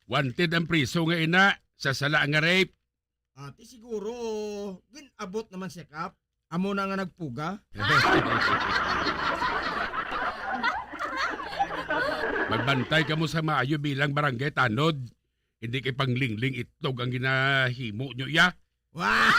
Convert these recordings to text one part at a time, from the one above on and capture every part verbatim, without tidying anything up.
Wanted ang priso nga ina sa sala nga rape. Ati siguro, gin-abot naman siya, Kap. Amo na nga nagpuga. Magbantay kamo sa maayo bilang barangay tanod. Hindi kay panglingling itlog ang ginahimo nyo, iya. Wah!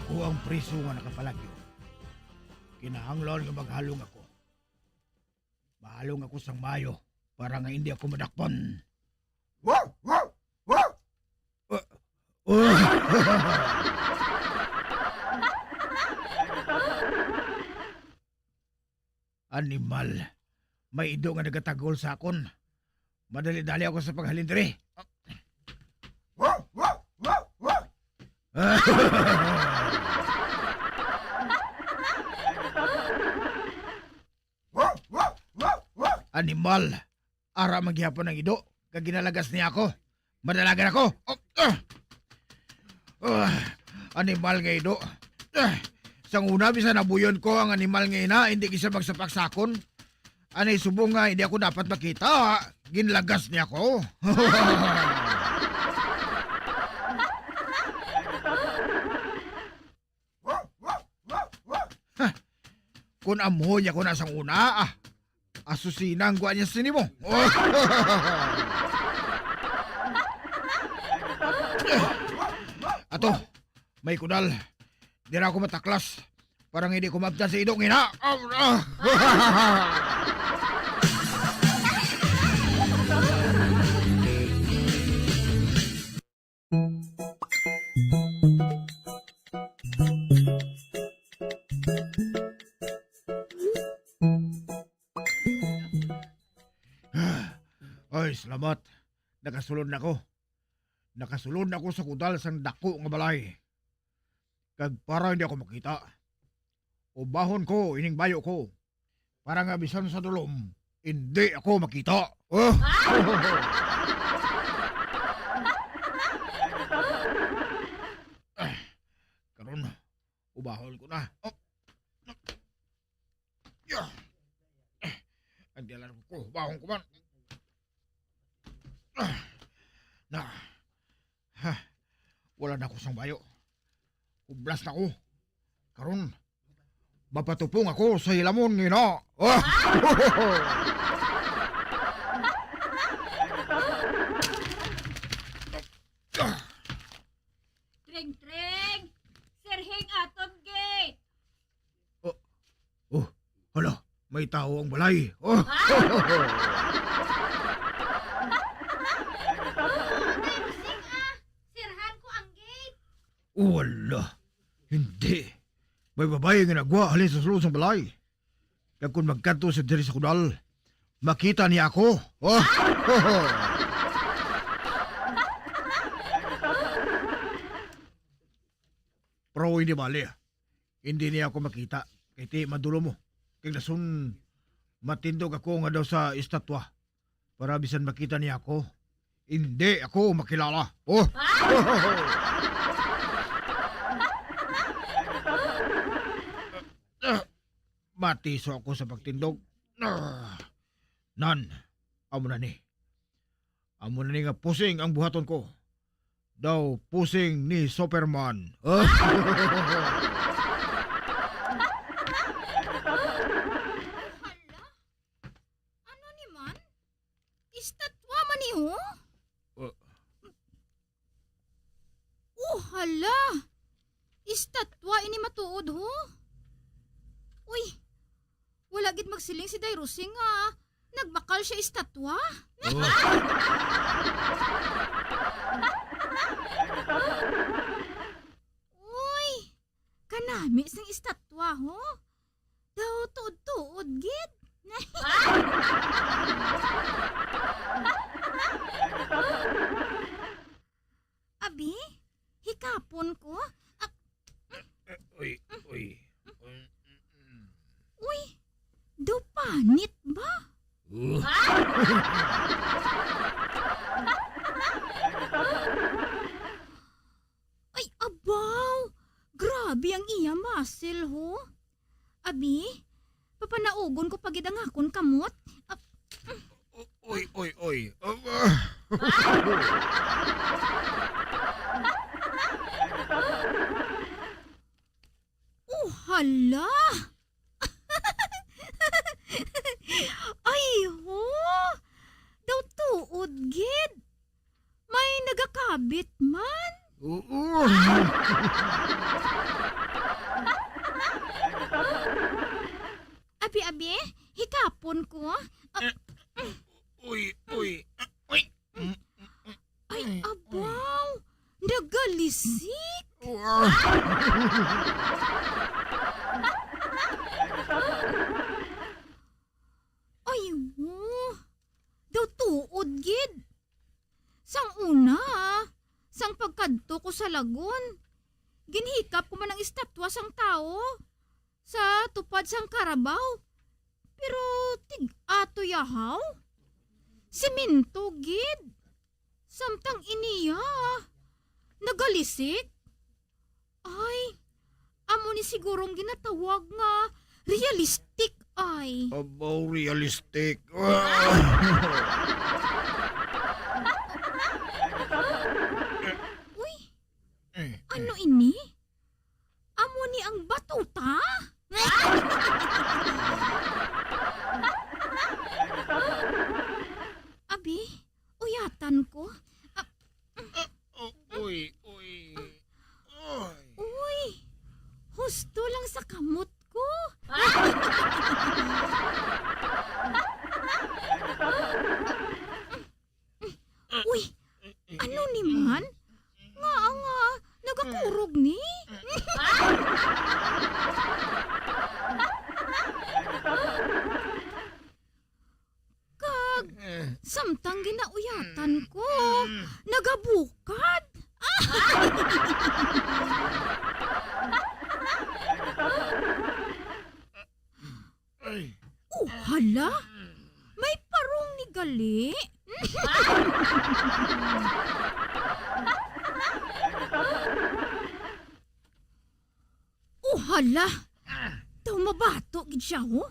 Ako ang priso nga nakapalagyo. Kinahanglan nga maghalong ako. Mahalong ako sang maayo para nga hindi ako madakpan. Wow! Wow! Wow! Uh, uh. Animal. May ido nga nagatagol sa akon. Madali-dali ako sa paghalin diri. Animal. Ara man gihapon ang ido, kag ginalagas niya ako. Madalagan ako. Oh, ah. Ah, animal nga ido. Ah, sang una, bisan nabuyon ko ang animal nga ina, hindi gid siya magsapak sa akon. Anay subong nga hindi ako dapat makita, ginlagas niya ako. Ha, kun amo niya ko na sang una, ah, asusina ang gwa niya sini mo. Ato, may kudal. Dira ako mataklas. Parang hindi ko maabtan sa idong ina. Ah, ah. Ay, salamat. Nakasulod na ko. Nakasulod na ko sa kudal sang dako nga balay. Kag para hindi ako makita, ubahon ko ining bayo ko. Para nga bisan sa dulom, hindi ako makita. Oh! Ah, karon, ubahon ko na. Oh. Yeah. Ang dialan ko, ubahon ko man. Ah. Na. Ha. Wala na ako sang bayo. Hublas na ko. Karon, mapatupong ako sa hilamon nga ina. Ah! Tring, tring! Sirhing aton gate! Oh, oh, hala, may tawo ang balay. Oh. Tay Rosing, ah! Sirhan ko ang gate! Wala. Hindi. May babayi nga nagwa halin sa sulod sang balay. Kag kon magkadto siya diri sa kudal, makita niya ako. Oh. Pero hindi bali. Hindi niya ako makita. Kay ti madulom mo. Kay dason matindog ako nga daw sa estatwa. Para bisan makita niya ako, hindi ako makilala. Oh! Matiso ako sa pagtindog. Ah! Nan, amo na ni. Amo na ni nga pusing ang buhaton ko. Daw pusing ni Superman. Oh, hala. Ano ni man? Estatwa man ni, ho? Uh. Oh, hala! Estatwa ini matuod, ho? Uy, wala gid magsiling si Day Rosing nga nagbakal siya estatwa. Oh. Uy, kanami sang estatwa, ho? Daw tuod-tuod gid. Abi, hikapon ko? grabe ang iya muscle, ho. Abi, papanaugon ko pa gid ang akon kamot. Ah, Uy, uy, uy. Oh, hala! Ay, ho! Daw tuod gid. May nagakabit man. Oo. Abi, abi, hikapon ko. Ah, Uy, uy. Uy. Ay, abaw! Nagalisik! Ay, wo! Daw tuod gid! Sang una, sang pagkadto ko sa lagun, ginhikap ko man ang estatwa sang tawo sa tupad sang karabaw. Pero tig-atoy yahaw. Semento gid. Samtang iniya nagalisik. Ay, amo ni sigurong ginatawag nga realistic ay. Abaw realistic. Uy, ano ini? Amo ni ang batuta? Abi, uyatan ko. Ah, Uy, uy. Uy. Uy, husto lang sa kamot ko. Uy, ano ni man? Nga nga, nagakurog ni? Kag samtang ginauyatan ko, nagabukad. Ay. Oh, hala! May parong ni gali. Oh, hala! Daw mabato gid siya, ho?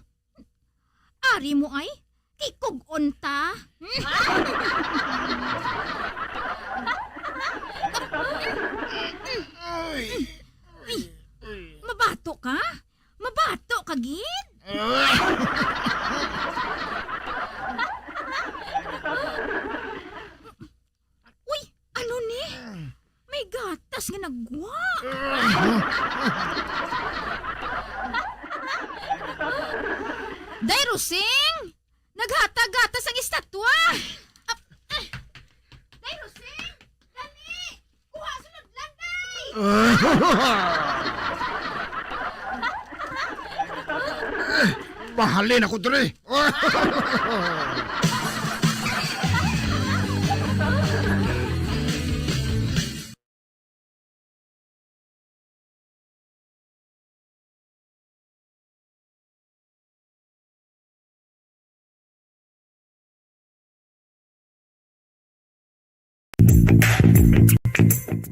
Ari mo ay, kikug-on ta. Ay. Mabato ka? Mabato ka gid? Uy, ano ni? May gatas nga nagwa. Day Rosing! Naghatag gatas ang estatwa! Ah, ah. Day Rosing! Dali! Kuha sunod lang, day! Mahalin ako diri.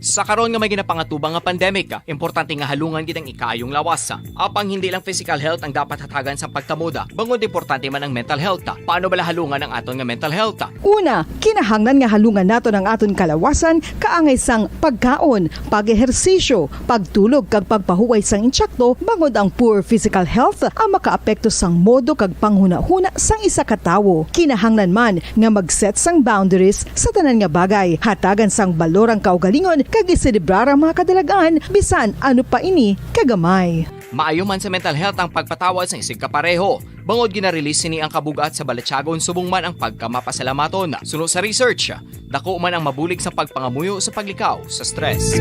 Sa karon nga may ginapangatubang nga pandemic, importante nga halungan gid ang ikaayong lawas. Apang hindi lang physical health ang dapat hatagan sa pagtamod, bangod importante man ang mental health. Paano bala halungan ang aton nga mental health? Una, kinahanglan nga halungan naton ang aton kalawasan kaangay sang pagkaon, pag-ehersisyo, pagtulog kag pagpahuway sang insakto, bangod ang poor physical health ang makaapekto sang modo kag panghunahuna sang isa ka tawo. Kinahanglan man nga mag-set sang boundaries sa tanan nga bagay, hatagan sang balor ang kaugalingon kag iselebrar ang mga kadalag-an bisan ano pa ini kagamay. Maayo man sa mental health ang pagpatawad sang isigkapareho, bangod gina-release sini ang kabug-at sa balatyagon subong man ang pagkamapasalamaton. Suno sa research, dako man ang mabulig sa pagpangamuyo sa paglikaw sa stress.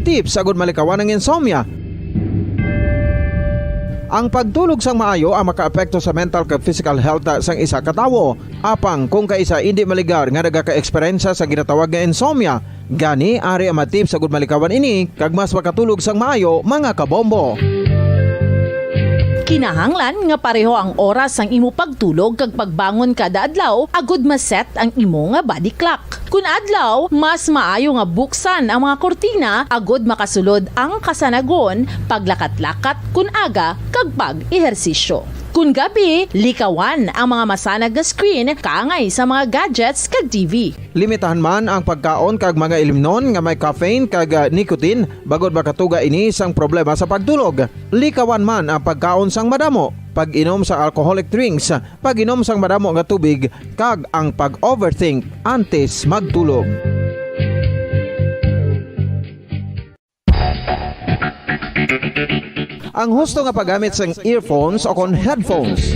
Tips agud malikawan ang insomnia. Ang pagtulog sang maayo ang makaapekto sa mental kag physical health sang isa ka tawo. Apang kung kaisa indi maligar nga nagaka-eksperyensya sa ginatawag nga insomnia, gani ari ang mga tips agud malikawan ini kag mas makatulog sang maayo, mga kabombo. Kinahanglan nga pareho ang oras sang imo pagtulog kag pagbangon kada adlaw agud ma-set ang imo nga body clock. Kun adlaw, mas maayo nga buksan ang mga kurtina agud makasulod ang kasanagon, paglakat-lakat kun aga, kag pag-ehersisyo. Kun gabi, likawan ang mga masanag nga screen kaangay sa mga gadgets kag T V. Limitahan man ang pagkaon kag mga ilimnon nga may caffeine kag, ah, nicotine, bangod makatuga ini sang problema sa pagtulog. Likawan man ang pagkaon sang madamo, pag-inom sang alcoholic drinks, pag-inom sang madamo nga tubig, kag ang pag-overthink antes magtulog. Ang husto nga paggamit sang earphones o kon headphones.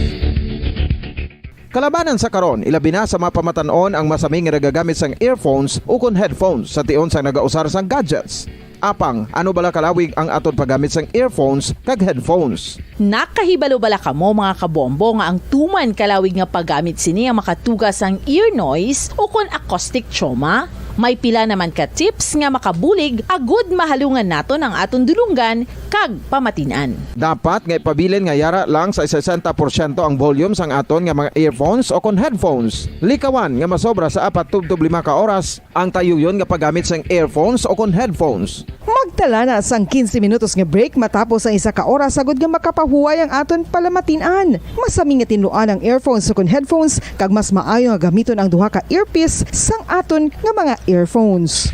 Kalabanan sa karon, ilabi na sa mga pamatan-on ang masami nga nagagamit sang earphones o kon headphones sa tion sang nagausar sang gadgets. Apang, ano bala kalawig ang aton paggamit sang earphones kag headphones? Nakahibalo bala kamo, mga kabombo, nga ang tuman kalawig nga paggamit sini ang makatuga sang ear noise o kon acoustic trauma? May pila naman ka tips nga makabulig agud mahalungan naton ang aton dulonggan kag pamatin-an. Dapat nga ipabilin nga yara lang sa sesenta porsyento ang volume sang aton nga mga earphones o kon headphones. Likawan nga masobra sa apat tubtob lima ka oras ang tayuyon nga paggamit sang earphones o kon headphones. Magtala na sang quince minutos nga break matapos ang isa ka oras, agud nga makapahuway ang aton palamatin-an. Masami nga tinluan ang earphones o kon headphones, kag mas maayo nga gamiton ang duha ka earpiece sang aton nga mga earphones.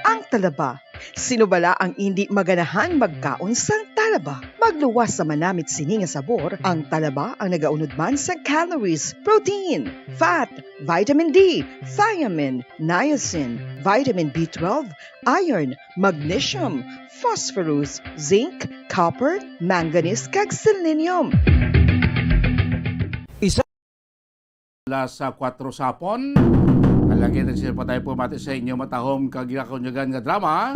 Ang talaba. Sino bala ang indi maganahan magkaon sang talaba? Magluwas sa manamit sini nga sabor, ang talaba ang nagaunod man sang calories, protein, fat, vitamin D, thiamine, niacin, vitamin B twelve, iron, magnesium, phosphorus, zinc, copper, manganese, kag selenium. Isa Alas, ah, kuwatro sa hapon. Kalangit ang sila pa tayo pumati sa inyo, matahom kag ginakunyagan nga drama.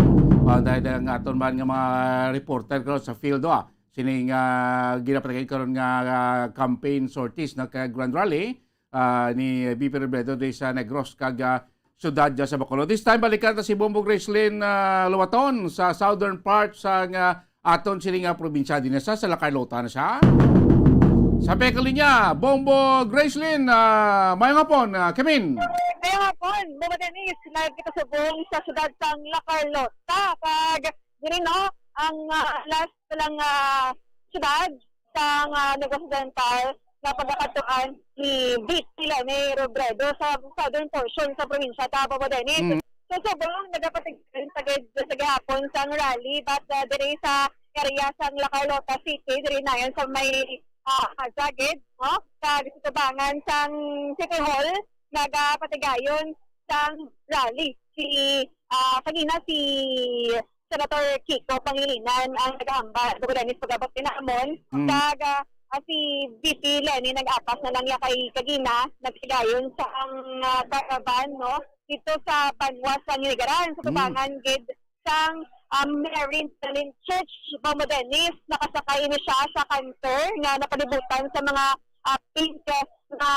Pantay ang aton man nga mga reporter karon sa field, ah. Sining, ah, ginapatigayon karon nga, ah, campaign sorties na kay Grand Rally, ah, ni V P Robredo di sa Negros kag, ah, siyudad dyan sa Bacolod. This time, balikan ta si Bombo Gracelyn, ah, Luwaton sa southern part sa nga aton sini nga probinsya din sa, sa La Carlota na siya. Sa peka linya, Bombo Gracelyn, ah, mayong hapon, ah, Kemin. Mayong hapon, Bombo Dennis, live kita subong sa siyudad sang La Carlota. Kag diri, no, ang, ah, last lang, ah, siyudad sang, ah, Negros Occidental nga pagkakadtuan ni V P Leni Robredo sa southern portion sa probinsya ta, Bombo Dennis. Mm. So, subong nagapatigayon sa gid-, sa gihapon sang rally, but, ah, diri sa area sang La Carlota City, diri na yan sa may, ah, Haza gid, no? Sa gitubangan sang City Hall, nagapatigayon sang rally si, ah, kagina si Senator Kiko Pangilinan ang nagahambal. Bukod ani, pag-abot ni namon, Mm. kag, ah, ah, si V P Leni nag-apas na lang ya kay kagina, nagsigayon sa ang, ah, caravan, no? Dito sa banwa sa Nginigaran, sa Mm. tubangan gid sang, ah, Mary Magdalene Church, Bombo Dennis, nakasakay ini siya sa canter nga napalibutan sa mga, ah, pink nga,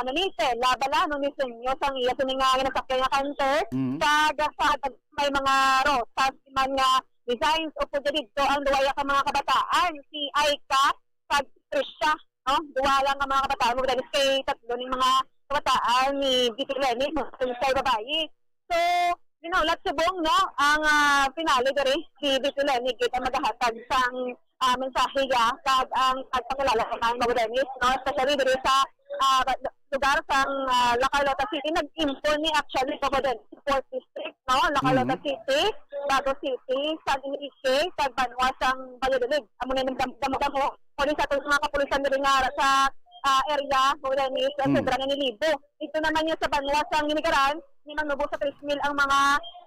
ano ni, tela bala, no, ni Senyo sang iya sini nga ginasakyan nga canter. Mm. Kag sa may mga rosas man nga designs, upod didto ang duwa ka mga kabataan, si Aika kag si Trisha, no? Duwa lang ang mga kabataan, mo dahil kay tatlo ning mga kabataan ni V P Leni, mga unsay babayi. So, you know, lahat subong, no, ang, ah, finale diri, si V P Leni gid ang magahatag sang, ah, mensahe niya kag ang pagpangilala naman, Bombo Dennis, no, especially diri sa, ah, lugar sang, ah, La Carlota City, nag-impon ni actually, Bombo Dennis, fourth district, no, La Carlota Mhm. City, Bago City, San Enrique, kag banwa sang Valladolid. Amo na yung dam-, damo-damo. Kung sa atong mga kapulisan diri nga sa, ah, area, Bombo Dennis, sa Mm. sobra na ni libo. Dito naman yung sa banwa sang Nginigaran, ni manubo sa tres mil ang mga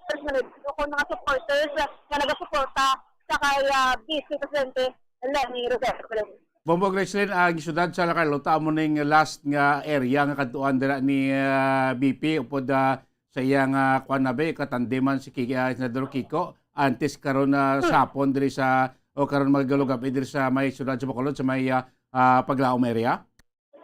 personalidad o kung mga supporters nga nagasuporta sa kay, ah, Vice Presidente Leni Robredo. Bombo Gracelyn, ang siyudad sa La Carlota amo ning last nga area nga kadtuan dira ni, ah, V P upod, ah, sa iyang, ah, kuan na ba, katandeman si Ki-, ah, Senador Kiko, antes karon na Hmm. sapon diri sa, o karon magalugap, eh, diri sa may siyudad sa Bacolod, sa may, ah, ah, Paglaom area?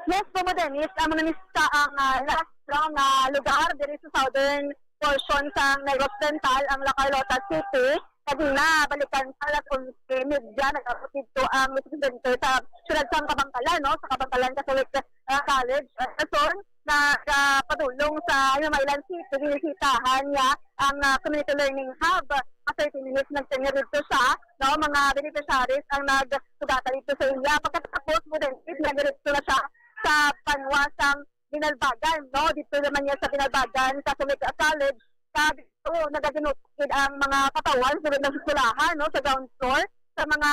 Yes, Bobo Dennis, amo na ni sa ang, ah, last round nga lugar diri sa southern portion sa Negros Oriental, ang La Carlota City. Kagina, balikan sa alas onse medya, nag-abot dito ang presidente sa siyudad sa Kabankalan, no? Sa Kabankalan Catholic, ah, College, ah, rason, nagapadulong sa Himamaylan City, ginisitahan niya ang, ah, Community Learning Hub. Mga thirty minutes nagtenga dito siya, no? Mga beneficiaries ang nagsugata dito sa iya. Pagkatapos, Bobo Dennis, nagdiretso na siya sa banwa sang Binalbagan, no? Dito naman niya sa Binalbagan, sa Sumica College. Sa dito, nagaginupit ang mga katawhan, sulod ng eskwelahan, no? Sa ground floor, sa mga,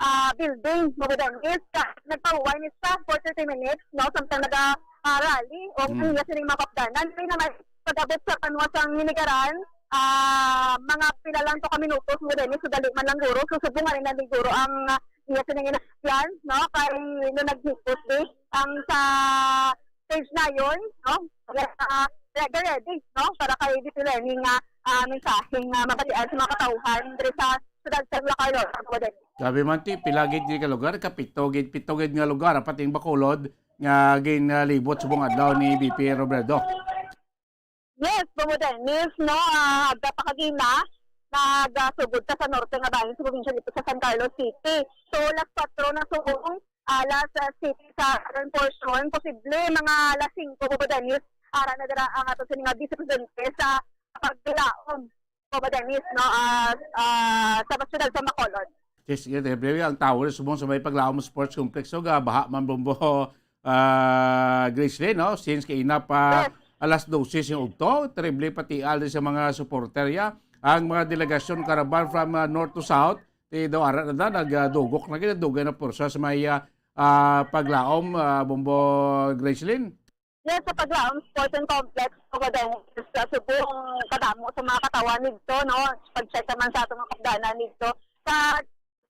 ah, building, Bobo Dennis. Ka-, nagpahuway ni siya for thirty minutes, no? Samtang naga, ah, rally, o Mm. ang iya sining mga kapdanan. Kaya naman, pag-abot sa banwa sang Hinigaran, ah, mga pila lang to ka minutos, Bobo Dennis, so dali man lang guro. So, subong nga rin na ni guro ang, ah, iya sining inasyan, no? Kay, no, naghipos, eh, ang sa page na yun, no? Kaya, ah, ready, ready, no? Para kay V P Leni nga, ah, mensaheng, ah, mabatian sa mga katawhan diri sa siyudad sa La Carlota, Bobo Dennis. Grabe man, ti, pila gid di ka lugar, kapito gid, pito gid nga lugar, pati ang Bacolod, nga ginalibot subong adlaw ni V P Robredo. Yes, Bobo Dennis, no, ah, agda pa kagina, nagasugod ka sa norte nga bahin sa probinsya dito sa San Carlos City. So, alas kwatro na subong, ah, alas, ah, City sa southern portion. Posible, mga alas singko, Bobo Dennis, ara na dira ang ato sini nga Vice Presidente sa paglaom, Bobo Dennis, no, ah, ah, sa siyudad sa Bacolod. Yes, yes, eh, Brevia, ang tawo na subong sa may Paglaom Sports Complex, so, ga, baha man, Bombo, ah, Gracelyn, no? Since kaina pa Yes. alas dose sing udto, terrible pati ali sa mga supporter, ya. Ang mga delegasyon caravan from, ah, north to south, ti daw ara na da, nagdugok na gid, dugay na pwersa sa may, ah, ah, Paglaom, ah, Bombo Gracelyn. Yes, sa Paglaom Sports and Complex, Bobo Dennis, sa subong kadamo sa mga katawhan dito, no? Pag-check naman sa atong mga kapdanan dito. Sa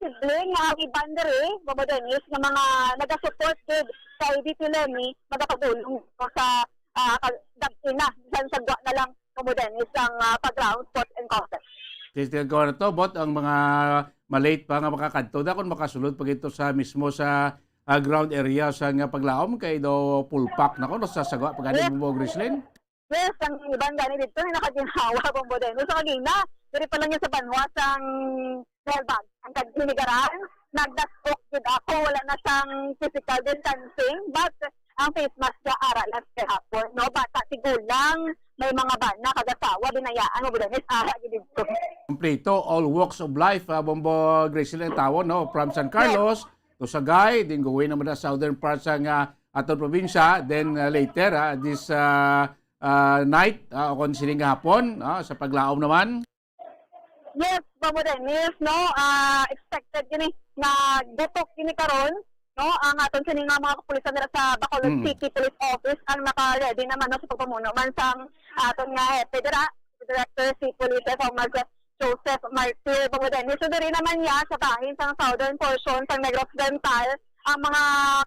sibling nga ang iban diri, Bobo Dennis, nga mga nagasupport gid kay V P Leni, magapadulong dito sa, ah, kag-, gab-i na, bisan sa gwa na lang, Bobo Dennis, ang, ah, Paglaom Sports and Complex. Yes, tingnan ko na to, bot ang mga malate pa nga makakadto na kung makasulod pa gito sa mismo sa, ah, ground area sa nga Paglaom kay daw full pack na ko, no, sa sagwa pa gani Yes. mo, Gracelyn? Yes, ang iban gani dito nga nakaginhawa, Bombo Dennis. So, kagina, diri pa lang yun sa banwa sang Nelbag, ang kag-, Hinigaran, nagdasok gid ako, wala na sang physical distancing, but ang face mask niya ara lang sa hapon, no? Bata, tigulang, may mga bana, kag asawa, binayaan, Bombo Dennis, ara gid dito. Kompleto, all walks of life, ah, Bombo Gracelyn ang tawo, no? From San Yes. Carlos to Sagay, then going naman na southern parts sa nga aton probinsya, then, ah, later, ah, this, ah, ah, night, ah, o kung sining hapon, ah, sa Paglaom naman. Yes, Bombo Dennis, no? Ah, expected gini nga gutok gini karon, no? Ang aton sini nga mga kapulisan dira sa Bacolod Mm. City Police Office ang naka-ready naman, no, sa pagpamuno man sang aton nga hepe dira, Director si Police Thomas Joseph Martir, Bombo Dennis. So, diri naman niya sa bahin sang southern portion sang Negros Oriental, ang mga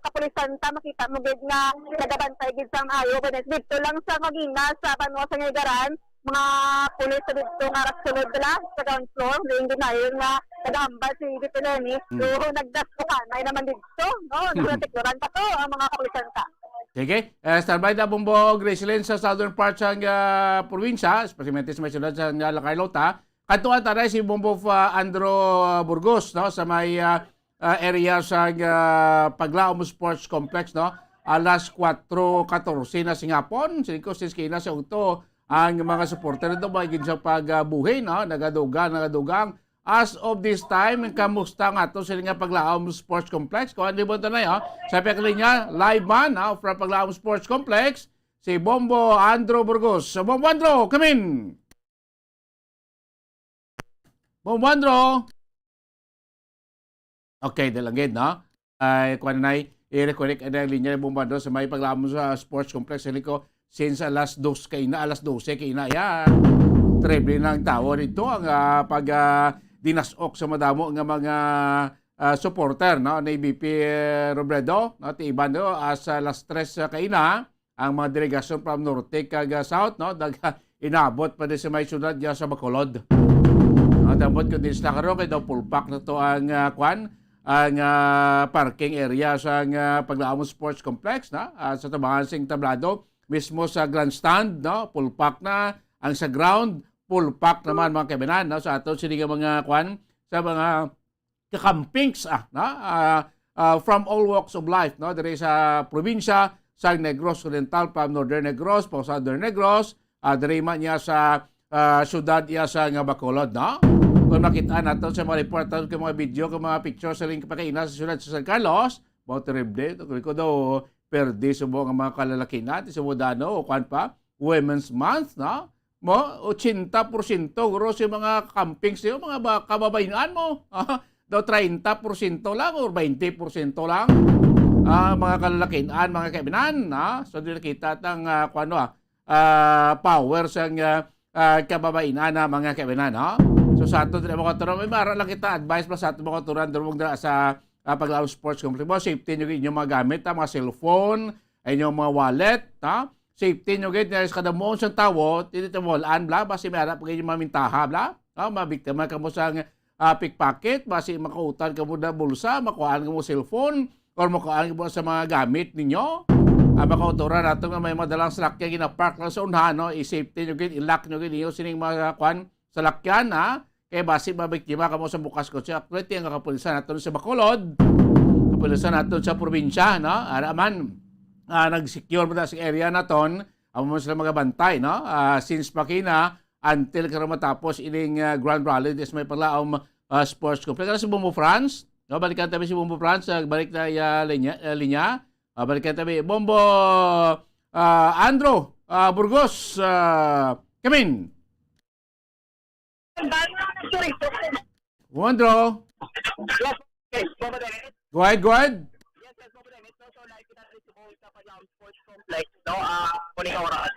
kapulisan ta, makita mo gid nga nagabantay gid sang maayo, Bombo Dennis. Dito lang sa Magina, sa banwa sa Hinigaran, mga pulis sa dito nga sulod nila sa ground floor, diin ginayon nga nagahambal si V P Leni. Mm. So, nagdaskuhanay naman dito, no? Mm. Nagtikuran pa to ang mga kapulisan ta. Sige. Eh, standby na, Bombo Gracelyn, sa southern part sang, ah, probinsya, especially sa may siyudad sa, ah, La Carlota. Kadtuan ta na si Bombo, ah, Andro Burgos, no, sa may, ah, ah, area sa, ah, Paglaom Sports Complex, no? Alas kwatro katorse na sing hapon, singko, sis kina sa ugto ang mga supporter nito, may gid sa pagbuhi, no? Nagadugang, nagadugang. As of this time, kamusta nga to sila nga Paglaom Sports Complex? Kuan, di ba ito na, ha? Sa pagkalinya, live man, ha? From Paglaom Sports Complex, si Bombo Andro Burgos. So, Bombo Andro, come in! Bombo Andro! Okay, dalanggid, no? Ay, kuan na, i-reconnect ang linya ni Bombo Andro sa may Paglaom sa Sports Complex. Sa liko, since alas dos kaina, alas dose kaina, ya. Terrible na ang tawo dito, ang, ah, pag, ah, dinasok sa madamo nga mga, ah, supporter, no, ni V P Robredo, no, ti iban, no, as alas tres, ah, kaina, ang mga delegasyon from Norte kag, ah, South, no, nag-, inabot pa din sa may syudad niya sa Bacolod. No, dapat kung di sila karon, kay daw full pack na to ang, ah, kwan, ang, ah, parking area sa, ah, Paglaom Sports Complex, na, ah, sa tabangan sing tablado, mismo sa grandstand, no, full pack na, ang sa ground, full pack naman, mga kaibigan, no, sa aton sini nga mga, kwan, sa mga kakampings, ah, na, ah, ah, from all walks of life, no, diri sa probinsya sa Negros Oriental, from Northern Negros, pa Southern Negros, ah, diri man niya sa, ah, syudad iya sa nga Bacolod, no? Kung makita nato sa mga report, sa mga video, sa mga pictures sa ring pagkaina sa syudad sa San Carlos, mao terrible, to, ko daw, perdi subo nga mga kalalakihan, subo dano, o kwan pa, Women's Month, no? Mo, ochenta porsyento guro sa mga camping sa mga ba, kababayan mo. Ah, daw treinta porsyento lang or twenty porsyento lang. Ah, mga kalalakihan, mga kaibigan, ha? So, di nakita tang, ah, kung ano, ah, ah, power sa, ah, ah, kababayan na, mga kaibigan, ha? So, sa ato, dili mo katuro, may mara lang kita, advice pa sa ato, mga katuran, durong dira sa, ah, Paglaom Sports Complex. Safety nyo, inyong mga gamit, ha? Mga cellphone, inyong mga wallet, ha? Safety nyo gid, nga sa kada muon sang tawo, dili ta mawalaan, bla, basi may ara pa gid yung mamintaha, bla. Ah, mabiktima kamo sa, ah, pickpocket, basi makautan kamo na bulsa, makuhaan kamo cellphone, or makuhaan kamo sa mga gamit ninyo. Ah, makauturan nato nga may madalang salakyan ginapark lang sa unhan, no? I-safety nyo gid, i-lock nyo gid, inyo sining mga, kwan, salakyan, ha? Kay basi mabiktima kamo sa bukas ko. So, actually, ang kapulisan naton sa Bacolod, kapulisan naton sa probinsya, no? Ara man, ah, nag-secure mo na sa area naton, amo man sila magabantay, no? Ah, since pa kina, until karon matapos ining, ah, grand rally dis may Paglaom, ah, Sports Complex. Ano si Bombo Franz? No, balikan tabi si Bombo Franz, ah, balik na iya linya, ah, linya. Ah, balikan tabi Bombo, ah, Andrew, ah, Burgos, ah, Kamin. Andrew. Go ahead, go ahead. Yes, yes, Bombo Dennis. No, so, live kita dito sa Paglaom Sports Complex, no? Ah, kuning oras.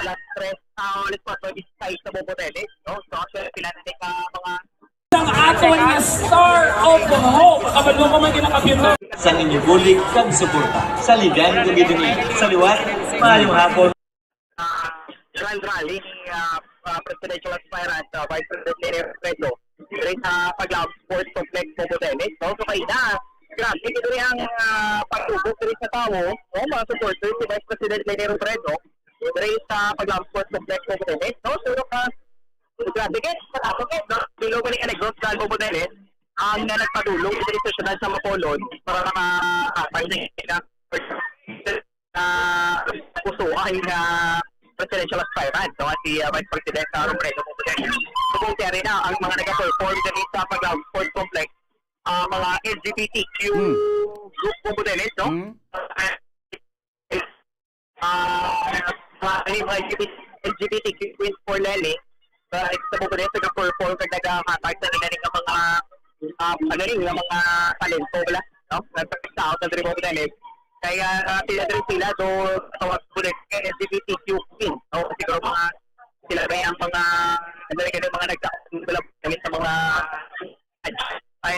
Alas tres, ah, alas kwatro, disisais na, Bombo Dennis, no? So, actually, pinantik ang mga Ang aton nga Star of Hope. Kabalo ko man ginakabiro. Sa ninyo bulig kag suporta. Sa ligan kag idunay. Sa liwat, maayong hapon. Ah, grand rally ni, ah, ah, presidential aspirant, ah, Vice President Leni Robredo diri sa Paglaom Sports Complex, Bombo Dennis, no? So, kaina, grabe, diri ang, ah, pagtubok diri sa tawo, no? Mga supporters si Vice President Leni Robredo diri sa Paglaom Sports Complex, Bombo Dennis, no? So, ka, grabe, guys, sa tawo, guys, no? Bilo ba ni Negros, Bombo Dennis, ang, ah, nagpadulong diri sa syudad sa Bacolod para maka-, ah, ah, pusuan nga presidential aspirant, no? Si, ah, Vice President, ah, Robredo Duterte. So, kung kaya rin na ang mga nag-perform dito sa Paglaom Sports Complex, ah, mga L G B T Q Hmm. group, Bombo Dennis, no? Hmm. Ah, mga, mga L G B T, L G B T Q Queens for Leni, ah, sa Bombo Dennis, nag-perform kag naghatag sa nila nga mga, ah, ano rin, nga mga talento, wala, no? Nagpakita out ng Bombo Dennis. Kaya, ah, sila diri sila, do, tawag ko rin, L G B T Q queen, no? Siguro mga, sila ba yung mga, ano rin, mga nagka-, wala, sa mga, ay,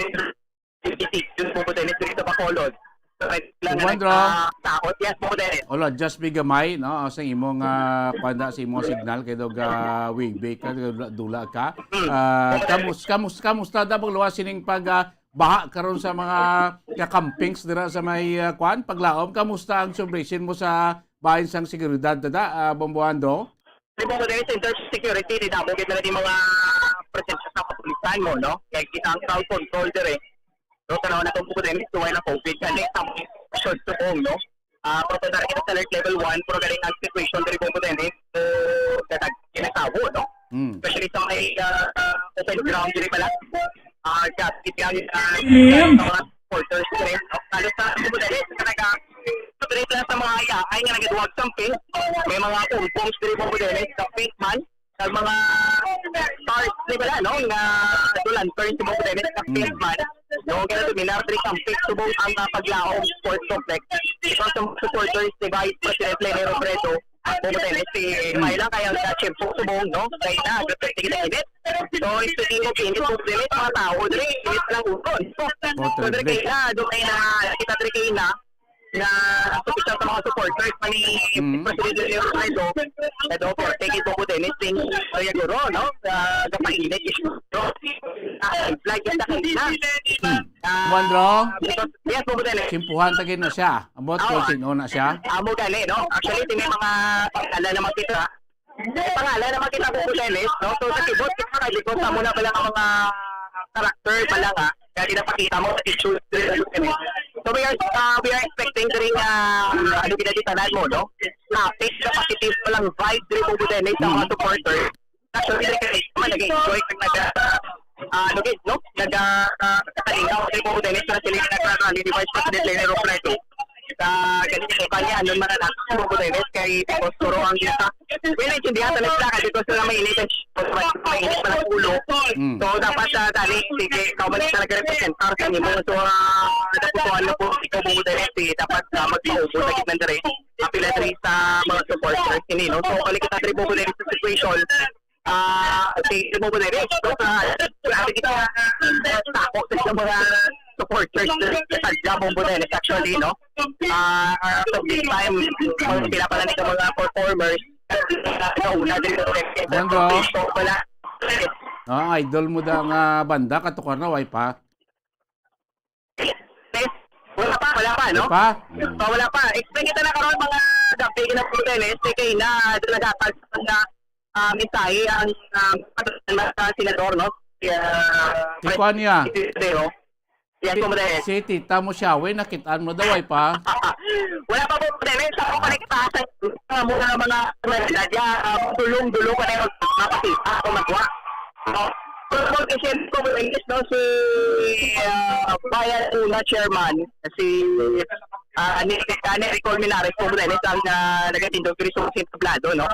L G B T Q, Bombo Dennis, diri sa Bacolod. So, sila na Juan Dro. Nagka-, taot. Yes, Bombo Dennis. Hola, just be gamay, no? Sa imong, ah, panda, sa imong signal, kay dog, ah, wig ka, dula, dula ka. Mm. Ah, kamus-, kamus-, kamusta da pagluwas sining pag, ah, baha karon sa mga kakampings dira sa may, ah, kwan, Paglaom? Kamusta ang celebration mo sa bahin sang seguridad, dada, ah, Bombo Andro? Di ba, dahil sa intersecurity, di damo kita na di mga presensya sa kapulisan mo, no? Kaya kita ang crowd control dire. So, tanaw na itong po din, so, wala COVID. Kasi sa short to home, no? Ah, pero kung darating sa alert level one, pero galing ang situation diri, Bombo Dennis, so, katag-, kinatawo, no? Hmm. Especially sa may, ah, open ground diri pala. Ah, gas, gas, ah, Ma'am. Sa mga supporters diri, no? Lalo sa, Bombo Dennis, talaga, diri pala sa mga iya, ay nga nagaduwag camping, may mga pom-poms diri, Bombo Dennis, sa pink man, sa mga stars ni pala, no? Nga, so, lantern sa, Bombo Dennis, sa Mm. pink man. No, kaya seminar, diri camping, subong ang, ah, Paglaom Sports Complex. Ito sa mga supporters ni Vice President Leni Robredo, Bombo Dennis, si Mm. Myla, kaya ang Chimpo, subong, no? Kaya na, grabe, sige na init. So, speaking of init, Bombo Dennis, mga tao, diri, init lang ulo, no? Oh, So, diri terrible. Kaya na, doon kaya na, kita diri kaya na, nga opisyal sa mga supporters ni Hmm. Presidente Leon Robredo, Edo Forte, kay Bongbong Dennis, sing Maria Guro, no? Sa gapainit, ah, flag sa kanila. Hmm. Ah, Juan Ro? Yes, Bongbong Dennis. Simpuhan ta gid na siya. Ambot Oo. Kung sino na siya. Amo gani, no? Actually, may mga pangalan naman kita. May pangalan naman kita, Bongbong Dennis, no? So, sa keyboard, kita kay because sa muna pala ang mga character pala nga, kaya ginapakita mo sa picture. So, we are, uh, we are expecting diri nga, uh, ano, ginaditanan mo, no? Topic na positive pa lang vibe diri, Bongbong Dennis, sa mga Mm. supporters. Actually, like, man, nag-enjoy kag nag-, ah, ano gid, no? Nag, ah, ah, nagkakalingaw kay Bongbong Dennis na sila yung nagkakalingaw ni Vice President Leni Robredo. Sa ganito pa niya, ano man ang Bongbong Dennis kay Boss Toro ang isa. Well, naintindihan sa nila kasi gusto na mainit ang mainit pa ng ulo. Mm. So, dapat sa dali, sige, ikaw man talaga representar sa inyo. So, ah, napusuan na po ikaw, Bongbong Dennis, eh, dapat, ah, magpaubo sa gitna diri. Apila diri sa mga supporters ni Nino. So, balik kita diri, Bongbong Dennis, sa situation. Ah, okay, mo mo direct. So, sa, grabe kita, ah, tako sa mga supporters sa Jabong Budenes, actually, no? Ah, ah, so, big time, kung sila pala nito mga performers, ah, sa una din, Juan Ro. So, wala. Ah, idol mo da nga banda, katukar na, way pa? Wala pa, wala pa, no? Wala pa? So, wala pa. Expect kita na karon mga gabi na po din, eh. Sige na, nagkakal na, ah, mensahe ang, ah, sa senador, no? Si, ah, Si Kwan niya. Si Teo. Yan po, Si, Madael. Si Tita mo siya, we, nakitaan mo daw, ay pa? Wala pa po, Madael. Sa akong panikita, sa, sa muna ng mga, mga, ah, dulong-dulong pa na yung mapakita o magawa. No? So, kung i-share ko po, English, no, si, ah, Bayan Una Chairman, si, ah, ni, ni Nicole Minares po, Madael, ang, ah, nagatindog diri sa entablado, no?